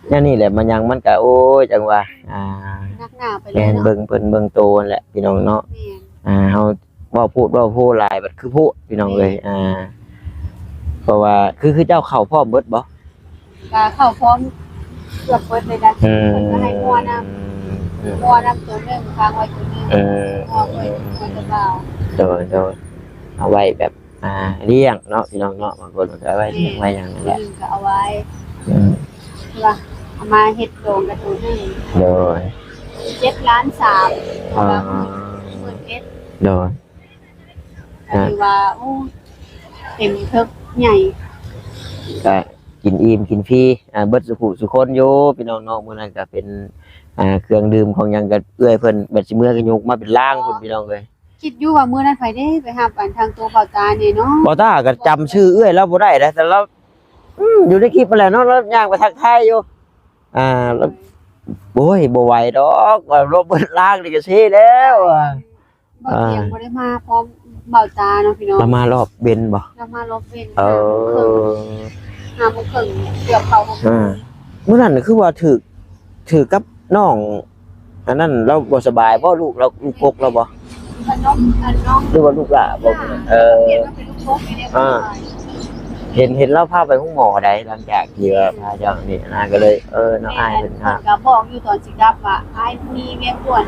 ແນວນີ້ແຫຼະ ມັນຫຍັງມັນກະ ໂອ້ຍ ຈັ່ງວ່າ ອ່າ ໜັກໜາໄປເລີຍເນາະ. ແມ່ນ ເບິ່ງເພິ່ນເບິ່ງໂຕຫັ້ນແຫຼະພີ່ນ້ອງເນາະ. ແມ່ນ ອ່າ ເຮົາ ເວົ້າໂພດເວົ້າໂພຫຼາຍບັດຄືໂພດພີ່ນ້ອງເອີຍ. ແມ່ນ ອ່າ ເພາະວ່າ ຄື ຄືເຈົ້າເຂົ້າພ້ອມເບິດບໍ່? ກະເຂົ້າພ້ອມເກືອບເບິດເລີຍນະ. ອືມ ເພິ່ນກໍໃຫ້ງົວນຳ ອືມ ງົວນຳໂຕໜຶ່ງ ຄ້າງໄວ້ໂຕໜຶ່ງ ເອີ ງົວເພິ່ນ ງົວເຈົ້າບ່າວ ໂດຍ ໂດຍ ເອົາໄວ້ແບບ ອ່າ ລ້ຽງເນາະ ພີ່ນ້ອງເນາະ. ບາງຄົນເພິ່ນກໍເອົາໄວ້ລ້ຽງໄວ້ຫຍັງນັ້ນແຫຼະ ໂຕໜຶ່ງກໍເອົາໄວ້ ອືມ ຄືວ່າເອົາມາເຮັດດອງກັບໂຕໜຶ່ງ ໂດຍ ເຈັດລ້ານສາມ ອ່າ ໝື່ນເອັດ ໂດຍ ກໍຖືວ່າ ໂອ້ ເຕັມເທິກໃຫຍ່ ກໍກິນອີ່ມກິນຟຣີ ອ່າ ເບິດສູ່ຜູ້ສູ່ຄົນຢູ່ ພີ່ນ້ອງເນາະ. ມື້ນັ້ນກໍເປັນ ອ່າ ເຄື່ອງດື່ມຂອງຫຍັງ ກໍເອື້ອຍເພິ່ນແບບຊິເມືອກໍຍົກມາເປັນລາງພຸ້ນ ພີ່ນ້ອງເອີຍ. ຄິດຢູ່ວ່າມື້ນັ້ນໃຜເດ້ໄປຮັບ ອັນ ທາງໂຕບ່າວຕານີ້ເນາະ. ບ່າວຕາກໍຈຳຊື່ເອື້ອຍລາວບໍ່ໄດ້ນະ ແຕ່ລາວ ອືມ ຢູ່ໃນຄລິບຫັ້ນແຫຼະເນາະ ລາວຍ່າງໄປທັກທາຍຢູ່ ອ່າ ລາວ ໂອ້ຍ ບໍ່ໄຫວດອກ ວ່າລາວເບິດລາງນີ້ກໍເຊແລ້ວ ອ່າ ບ່າວຕຽງບໍ່ໄດ້ມາພ້ອມບ່າວຕາເນາະ ພີ່ນ້ອງ. ລາວມາລອບເວັນບໍ່? ລາວມາລອບເວັນ ເອີ ຫ້າໂມງເຄິ່ງ ເກືອບເຂົ້າຫົກໂມງ. ອ່າ ມື້ນັ້ນຄືວ່າຖືກ ຖືກກັບນ້ອງ ອັນນັ້ນລາວບໍ່ສະບາຍບໍ່? ລູກລາວ ລູກກົກລາວບໍ່? ອັນນ້ອງ ອັນນ້ອງ ຫຼືວ່າລູກຫຼ້າບໍ່? ອ່າ ເອີ ປ່ຽນມາເປັນລູກກົກນີ້ແຫຼະ ອ່າ ເຫັນ ເຫັນລາວພາໄປໂຮງໝໍໃດ ຫຼັງຈາກທີ່ວ່າພາເຈົ້ານີ້ນະ ກໍເລີຍ ເອີ ນ້ອງອ້າຍເພິ່ນ ເພິ່ນກໍບອກຢູ່ຕອນຊິກັບວ່າ ອ້າຍມີວຽກດ່ວນ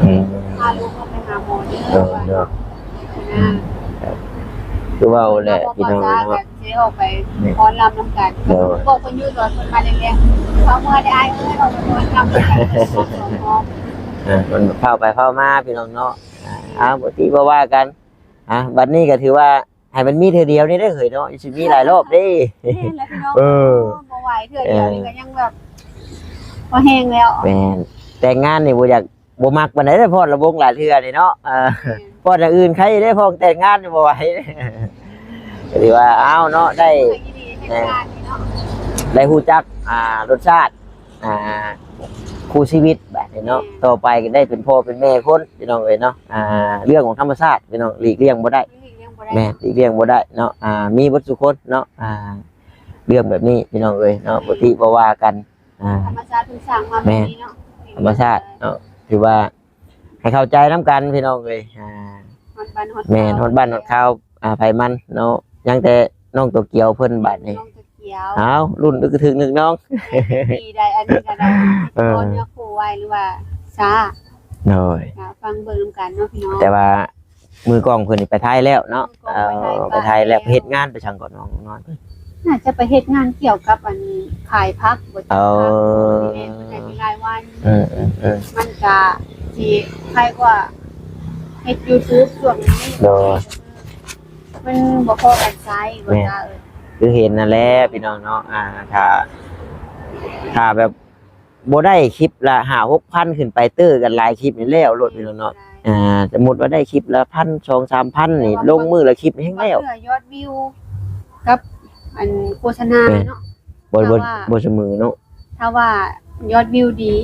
ອືມ ພາລູກເຮົາໄປຫາໝໍເດີ ເອີ ເດີ ອືມ ຄືເວົ້າແຫຼະ ພີ່ນ້ອງເນາະ. ຊິໄດ້ອອກໄປຟ້ອນລຳນຳກັນ ໂດຍ ບອກເພິ່ນຢູ່ຕອນເພິ່ນມາແລງໆ ເຂົາເມື່ອໄດ້ອ້າຍເອີຍ ອອກໄປຟ້ອນລຳນຳກັນ ເອີ ເພິ່ນເຝົ້າໄປເຝົ້າມາ ພີ່ນ້ອງເນາະ. ອ່າ ເອົາ ບໍ່ຕິບໍ່ວ່າກັນ ອ່າ ບັດນີ້ກໍຖືວ່າໃຫ້ມັນມີເທື່ອດຽວນີ້ເດ້ເຮີ້ຍເນາະ ຊິມີຫຼາຍລອບເດ້. ແມ່ນແຫຼະພີ່ນ້ອງ ເອີ ບໍ່ໄຫວ ເທື່ອດຽວນີ້ກໍຍັງແບບພໍແຮງແລ້ວ. ແມ່ນ ແຕ່ງງານນີ້ບໍ່ຢາກ ບໍ່ມັກປານໃດເດ້ ຟ້ອນລຳວົງຫຼາຍເທື່ອນີ້ເນາະ ເອີ ຟ້ອນຢ່າງອື່ນໃຄເດ້ ຟ້ອນແຕ່ງງານນີ້ບໍ່ໄຫວ. ກໍຖືວ່າ ເອົາເນາະ ໄດ້ ໄດ້ຮູ້ຈັກ ອ່າ ລົດຊາດ ອ່າ ຄູ່ຊີວິດບາດນີ້ເນາະ ແມ່ນ ຕໍ່ໄປກໍໄດ້ເປັນພໍ່ເປັນແມ່ຄົນ ພີ່ນ້ອງເອີຍເນາະ. ອ່າ ເລື່ອງຂອງທຳມະຊາດ ພີ່ນ້ອງ ຫຼີກລ່ຽງບໍ່ໄດ້ ຫຼີກລ່ຽງບໍ່ໄດ້ ແມ່ນ ຫຼີກລ່ຽງບໍ່ໄດ້ເນາະ. ອ່າ ມີເບິດສູ່ຄົນເນາະ ອ່າ ເລື່ອງແບບນີ້ ພີ່ນ້ອງເອີຍເນາະ ແມ່ນ ບໍ່ຕິບໍ່ວ່າກັນ. ອ່າ ທຳມະຊາດເພິ່ນສ້າງມາແບບນີ້ເນາະ ແມ່ນ ທຳມະຊາດເນາະ ຖືວ່າໃຫ້ເຂົ້າໃຈນຳກັນ ພີ່ນ້ອງເອີຍ. ອ່າ ຮອດບ້ານຮອດ ແມ່ນ ເມືອງ ຮອດບ້ານຮອດເມືອງ ຄາວ ອ່າ ໃຜມັນເນາະ ຍັງແຕ່ນ້ອງໂຕກຽວເພິ່ນບາດນີ້ ນ້ອງໂຕກຽວ. ອ້າວ ລຸ້ນກະຖືກນຶກນ້ອງ ດີໄດ້ ອັນນີ້ກໍໄດ້ ເອີ ຕອນເນື້ອຄູ່ໄວ້ ຫຼືວ່າຊ້າ ໂດຍ ກໍຟັງເບິ່ງນຳກັນເນາະ ພີ່ນ້ອງ. ແຕ່ວ່າ ມືກ້ອງເພິ່ນນີ້ໄປໄທແລ້ວເນາະ ມືກ້ອງໄປໄທ ເອີ ໄປໄທແລ້ວ ໄປເຮັດງານໄປຫຍັງເກາະ ນ້ອງນ້ອຍ? ໜ້າຈະໄປເຮັດງານກ່ຽວກັບ ອັນ ຂາຍຜັກບໍ່ຈັກ ເອີ ຂາຍຜັກ ເຮັດໄດ້ຫຼາຍວັນ ອືມໆໆ ມັນກະຊິຄ້າຍກວ່າເຮັດຢູທູບຊ່ວງນີ້ ໂດຍ ມັນບໍ່ພໍກັນໃຊ້ ແມ່ນ ວ່າຊະ ເອີ ຄືເຫັນນັ້ນແຫຼະ ພີ່ນ້ອງເນາະ. ອ່າ ຖ້າ ຖ້າແບບ ບໍ່ໄດ້ຄລິບລະຫ້າຫົກພັນຂຶ້ນໄປ ເຕີກັນຫຼາຍຄລິບນີ້ແລ້ວໂລດ ພີ່ນ້ອງເນາະ. ອ່າ ສົມມຸດວ່າໄດ້ຄລິບລະພັນ ສອງສາມພັນນີ້ ແຕ່ວ່າ ລົງມື້ລະຄລິບນີ້ແຮງແລ້ວ ເພື່ອຍອດວິວກັບ ອັນ ໂຄສະນາເນາະ ບໍ່ ບໍ່ ບໍ່ສະເໝີເນາະ. ຖ້າວ່າຍອດວິວດີ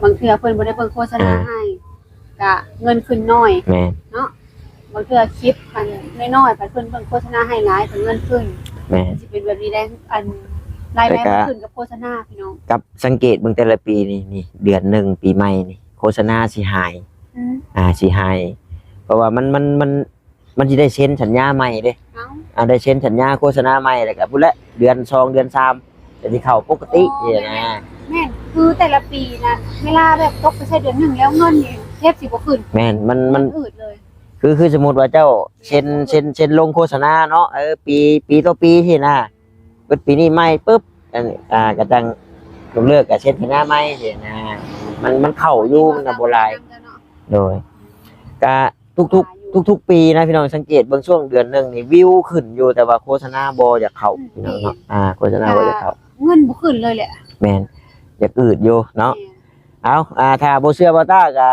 ບາງເທື່ອເພິ່ນບໍ່ໄດ້ເບິ່ງໂຄສະນາໃຫ້ ກະເງິນຂຶ້ນໜ້ອຍ ແມ່ນ ເນາະ. ບາງເທື່ອຄລິບອັນນ້ອຍໆ ພັດເພິ່ນເບິ່ງໂຄສະນາໃຫ້ຫຼາຍ ເພິ່ນເງິນຂຶ້ນ ແມ່ນ ຊິເປັນແບບນີ້ໄດ໋ ອັນລາຍໄດ້ມັນຂຶ້ນກັບໂຄສະນາ ພີ່ນ້ອງ. ກັບສັງເກດເບິ່ງແຕ່ລະປີນີ້ ນີ້ເດືອນໜຶ່ງປີໃໝ່ນີ້ ໂຄສະນາຊິຫາຍ ອືມ ອ່າ ຊິຫາຍ ເພາະວ່າມັນ ມັນ ມັນ ມັນຊິໄດ້ເຊັນສັນຍາໃໝ່ເດ້ ເອົ້າ ອ່າ ໄດ້ເຊັນສັນຍາໂຄສະນາໃໝ່ ແລ້ວກະພຸ້ນແຫຼະ ເດືອນສອງເດືອນສາມ ກໍຊິເຂົ້າປົກກະຕິ ອໍ ນີ້ນະ ແມ່ນ ແມ່ນ ຄືແຕ່ລະປີນະ ເວລາແບບຕົກໄປໃສ່ເດືອນໜຶ່ງແລ້ວ ເງິນນີ້ແທບຊິບໍ່ຂຶ້ນ ແມ່ນ ມັນ ມັນ ມັນອືດເລີຍ ຄື ຄືສົມມຸດວ່າເຈົ້າເຊັນ ເຊັນ ເຊັນລົງໂຄສະນາເນາະ ເອີ ປີ ປີຕໍ່ປີຊີ້ນະ ເບິດປີນີ້ໃໝ່ປຶບ ອັນ ອ່າ ກະຈັ່ງຍົກເລີກ ກະເຊັນສັນຍາໃໝ່ຊີ້ນະ ມັນ ມັນເຂົ້າຢູ່ ມັນກະບໍ່ຫຼາຍ ໂດຍ ກະທຸກໆ ທຸກໆປີນະ ພີ່ນ້ອງ ສັງເກດເບິ່ງຊ່ວງເດືອນໜຶ່ງນີ້ ວິວຂຶ້ນຢູ່ ແຕ່ວ່າໂຄສະນາບໍ່ຢາກເຂົ້າ ອືມ ພີ່ນ້ອງເນາະ ອ່າ ໂຄສະນາບໍ່ຢາກເຂົ້າ ເງິນບໍ່ຂຶ້ນເລີຍແຫຼະ ແມ່ນ ຢາກອືດຢູ່ເນາະ ແມ່ນ. ເອົາ ອ່າ ຖ້າບໍ່ເຊື່ອບ່າວຕ້າກະ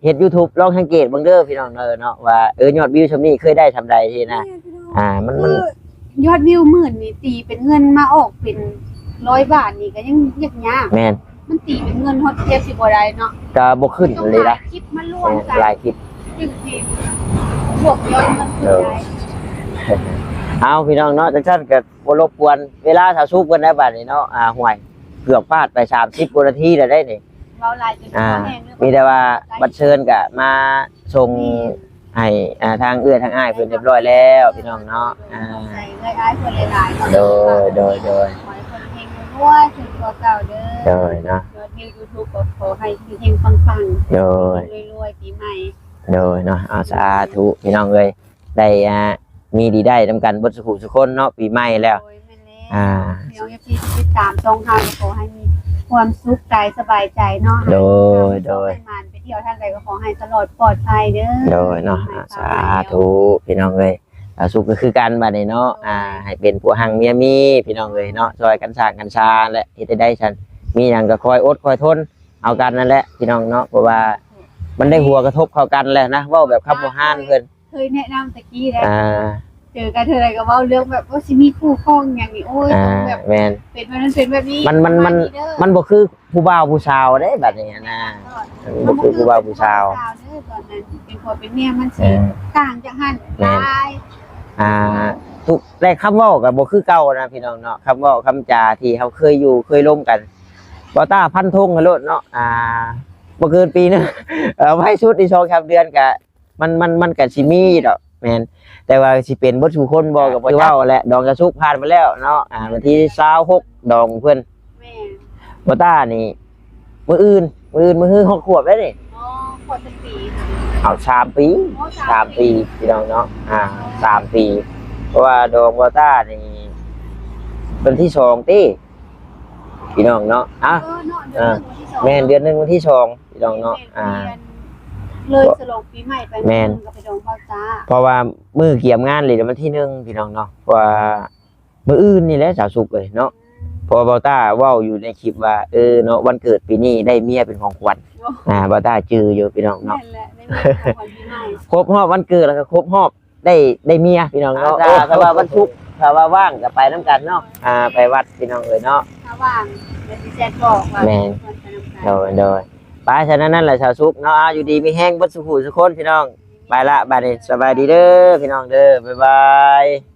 ເຮັດຢູທູບ ລອງສັງເກດເບິ່ງເດີພີ່ນ້ອງເດີເນາະ ວ່າ ເອີ ຍອດວິວຊ່ຳນີ້ເຄີຍໄດ້ຊ່ຳໃດຊີ້ນະ ແມ່ນພີ່ນ້ອງ ອ່າ ມັນ ມັນ ຄືຍອດວິວໝື່ນນີ້ ຕີເປັນເງິນມາອອກເປັນຮ້ອຍບາດນີ້ກໍຍັງຍາກໆ ແມ່ນ ມັນຕີເປັນເງິນຮອດແທບຊິບໍ່ໄດ້ເນາະ ກໍບໍ່ຂຶ້ນເລີຍນະ ຕ້ອງຫຼາຍຄລິບມາລວມກັນ ແມ່ນ ຫຼາຍຄລິບຈຶ່ງຊິບວກຍອດເງິນຂຶ້ນໄດ້ ເອີ ເອົາ ພີ່ນ້ອງເນາະ ຈັ່ງຊັ້ນກໍບໍ່ລົບກວນເວລາສາວສຸກເພິ່ນໄດ້ບາດນີ້ເນາະ ອ່າ ຫ້ວຍ ເກືອບພາດໄປສາມສິບກວ່ານາທີແລ້ວເດ້ນີ້ ເວົ້າຫຼາຍຈົນ ອ່າ ຄອແຫ້ງເດີ ມີແຕ່ວ່າບັດເຊີນກະມາສົ່ງ ແມ່ນ ໃຫ້ ອ່າ ທາງເອື້ອຍທາງອ້າຍເພິ່ນຮຽບຮ້ອຍແລ້ວ ພີ່ນ້ອງເນາະ ອ່າ ຂອບໃຈເອື້ອຍອ້າຍເພິ່ນຫຼາຍໆເນາະ ໂດຍ ໂດຍ ໂດຍ ຂໍໃຫ້ເພິ່ນເຮັງລວຍຂຶ້ນກວ່າເກົ່າເດີ ໂດຍເນາະ ຍອດວິວຢູທູບກໍຂໍໃຫ້ເຮັງປັງໆ ໂດຍ ລວຍໆປີໃໝ່ ໂດຍເນາະ ເອົາ ສາທຸ ພີ່ນ້ອງເອີຍ ໄດ້ ອ່າ ມີດີໄດ້ນຳກັນເບິດສູ່ຜູ້ສູ່ຄົນເນາະ ປີໃໝ່ແລ້ວ ໂດຍ ແມ່ນແລ້ວ ອ່າ ພີ່ນ້ອງເອັຟຊີທີ່ຕິດຕາມຊ່ອງເຮົາກໍຂໍໃຫ້ມີ ຄວາມສຸກກາຍສະບາຍໃຈເນາະ. ໂດຍ ໂດຍ ໃຫ້ໂຊກໃຫ້ໝານ ໄປທ່ຽວທາງໃດກໍຂໍໃຫ້ຕະຫຼອດປອດໄພເດີ. ໂດຍເນາະ ສາທຸພີ່ນ້ອງເອີຍ. ສາທຸຄືກັນບາດນີ້ເນາະ ໂດຍ ອ່າ ໃຫ້ເປັນຜົວຮັ່ງເມຍມີພີ່ນ້ອງເອີຍເນາະ ຊ່ອຍກັນສ້າງກັນຊາແຫຼະ ເຮັດໄດ້ຊັ້ນ ມີຫຍັງກໍຄອຍອົດຄອຍທົນເອົາກັນນັ້ນແຫຼະພີ່ນ້ອງເນາະ ເພາະວ່າມັນໄດ້ຫົວກະທົບເຂົ້າກັນແຫຼະນະ ເວົ້າແບບຄຳໂບຮານເພິ່ນ ເຄີຍແນະນຳແຕ່ກີ້ແລ້ວ ອ່າ ເຈີກັນເທື່ອໃດກໍເວົ້າເລື່ອງແບບວ່າຊິມີຄູ່ຄອງຫຍັງນີ້ ໂອ້ຍ ອ່າ ຕ້ອງແບບ ແມ່ນ ເປັນແບບນັ້ນເປັນແບບນີ້ ມັນ ມັນ ມັນ ມັນບໍ່ຄືຜູ້ບ່າວຜູ້ສາວເດ້ ບັດນີ້ນະ ມັນບໍ່ຄືຜູ້ບ່າວຜູ້ສາວ ເປັນຜົວເປັນເມຍມັນຊິ ເອີ ຕ່າງຈາກຫັ້ນ ແມ່ນ ຫຼາຍ ອ່າ ທຸກ ແລະ ຄຳເວົ້າກໍບໍ່ຄືເກົ່ານະພີ່ນ້ອງເນາະ ຄຳເວົ້າຄຳຈາທີ່ເຮົາເຄີຍຢູ່ເຄີຍລົມກັນ ບໍ່ຕ້າຟັນທົງໃຫ້ໂລດເນາະ ອ່າ ບໍ່ເກີນປີໜຶ່ງ ເອີ ໄວສຸດນີ້ສອງສາມເດືອນກະ ມັນ ມັນ ມັນກະຊິມີດອກ ແມ່ນ ແຕ່ວ່າຊິເປັນເບິດສູ່ຄົນບໍ່ກໍບໍ່ຈັກ ຄືເວົ້າແຫຼະ ດອງຈາສຸກຜ່ານມາແລ້ວເນາະ ອ່າ ວັນທີຊາວຫົກ ດອງເພິ່ນ ແມ່ນ ບໍ່ຕ້ານີ້ ມື້ອື່ນ ມື້ອື່ນ ມື້ຮືຮອດຂວບແລ້ວນີ້ ອໍ ຂວບຈັກປີ? ເອົາ ສາມປີ ໂອ້ ສາມ ສາມປີ ປີ ພີ່ນ້ອງເນາະ ອ່າ ສາມປີ ເພາະວ່າດອງບໍ່ຕ້ານີ້ ວັນທີສອງຕິ ພີ່ນ້ອງເນາະ ອ່ະ ເອີ ເນາະ ເດືອນໜຶ່ງວັນທີສອງ ແມ່ນ ເດືອນໜຶ່ງວັນທີສອງ ພີ່ນ້ອງເນາະ ແມ່ນ ອ່າ ເດືອນເລີຍສະຫຼອງປີໃໝ່ໄປ ແມ່ນ ມື້ໜຶ່ງກໍໄປດອງເບົາຕ້າ ເພາະວ່າມື້ກຽມງານນີ້ວັນທີໜຶ່ງ ພີ່ນ້ອງເນາະ ເພາະວ່າມື້ອື່ນນີ້ແຫຼະສາວສຸກເອີຍເນາະ ເພາະວ່າເບົາຕ້າເວົ້າຢູ່ໃນຄລິບວ່າ ເອີເນາະ ວັນເກີດປີນີ້ໄດ້ເມຍເປັນຂອງຂວັນ ໂອ້ ອ່າ ເບົາຕ້າຈື່ຢູ່ ພີ່ນ້ອງເນາະ ແມ່ນແຫຼະ ໄດ້ເມຍເປັນຂອງຂວັນປີໃໝ່ ຄົບຮອບວັນເກີດແລ້ວກໍຄົບຮອບ ໄດ້ ໄດ້ເມຍພີ່ນ້ອງເນາະ ອ່າ ຖ້າ ຖ້າວ່າວັນສຸກ ຖ້າວ່າວ່າງກໍໄປນຳກັນເນາະ ອ່າ ໄປວັດພີ່ນ້ອງເອີຍເນາະ ຖ້າວ່າງກໍຊິແຊັດບອກວ່າ ແມ່ນ ຊວນໄປນຳກັນ ໂດຍ ໂດຍ ໄປ ສະນັ້ນນັ້ນແຫຼະສາວສຸກເນາະ ອ່າ ຢູ່ດີມີແຮງເບິດສູ່ຜູ້ສູ່ຄົນພີ່ນ້ອງ ໄປລະບາດນີ້ ສະບາຍດີເດີພີ່ນ້ອງເດີ ບາຍບາຍ.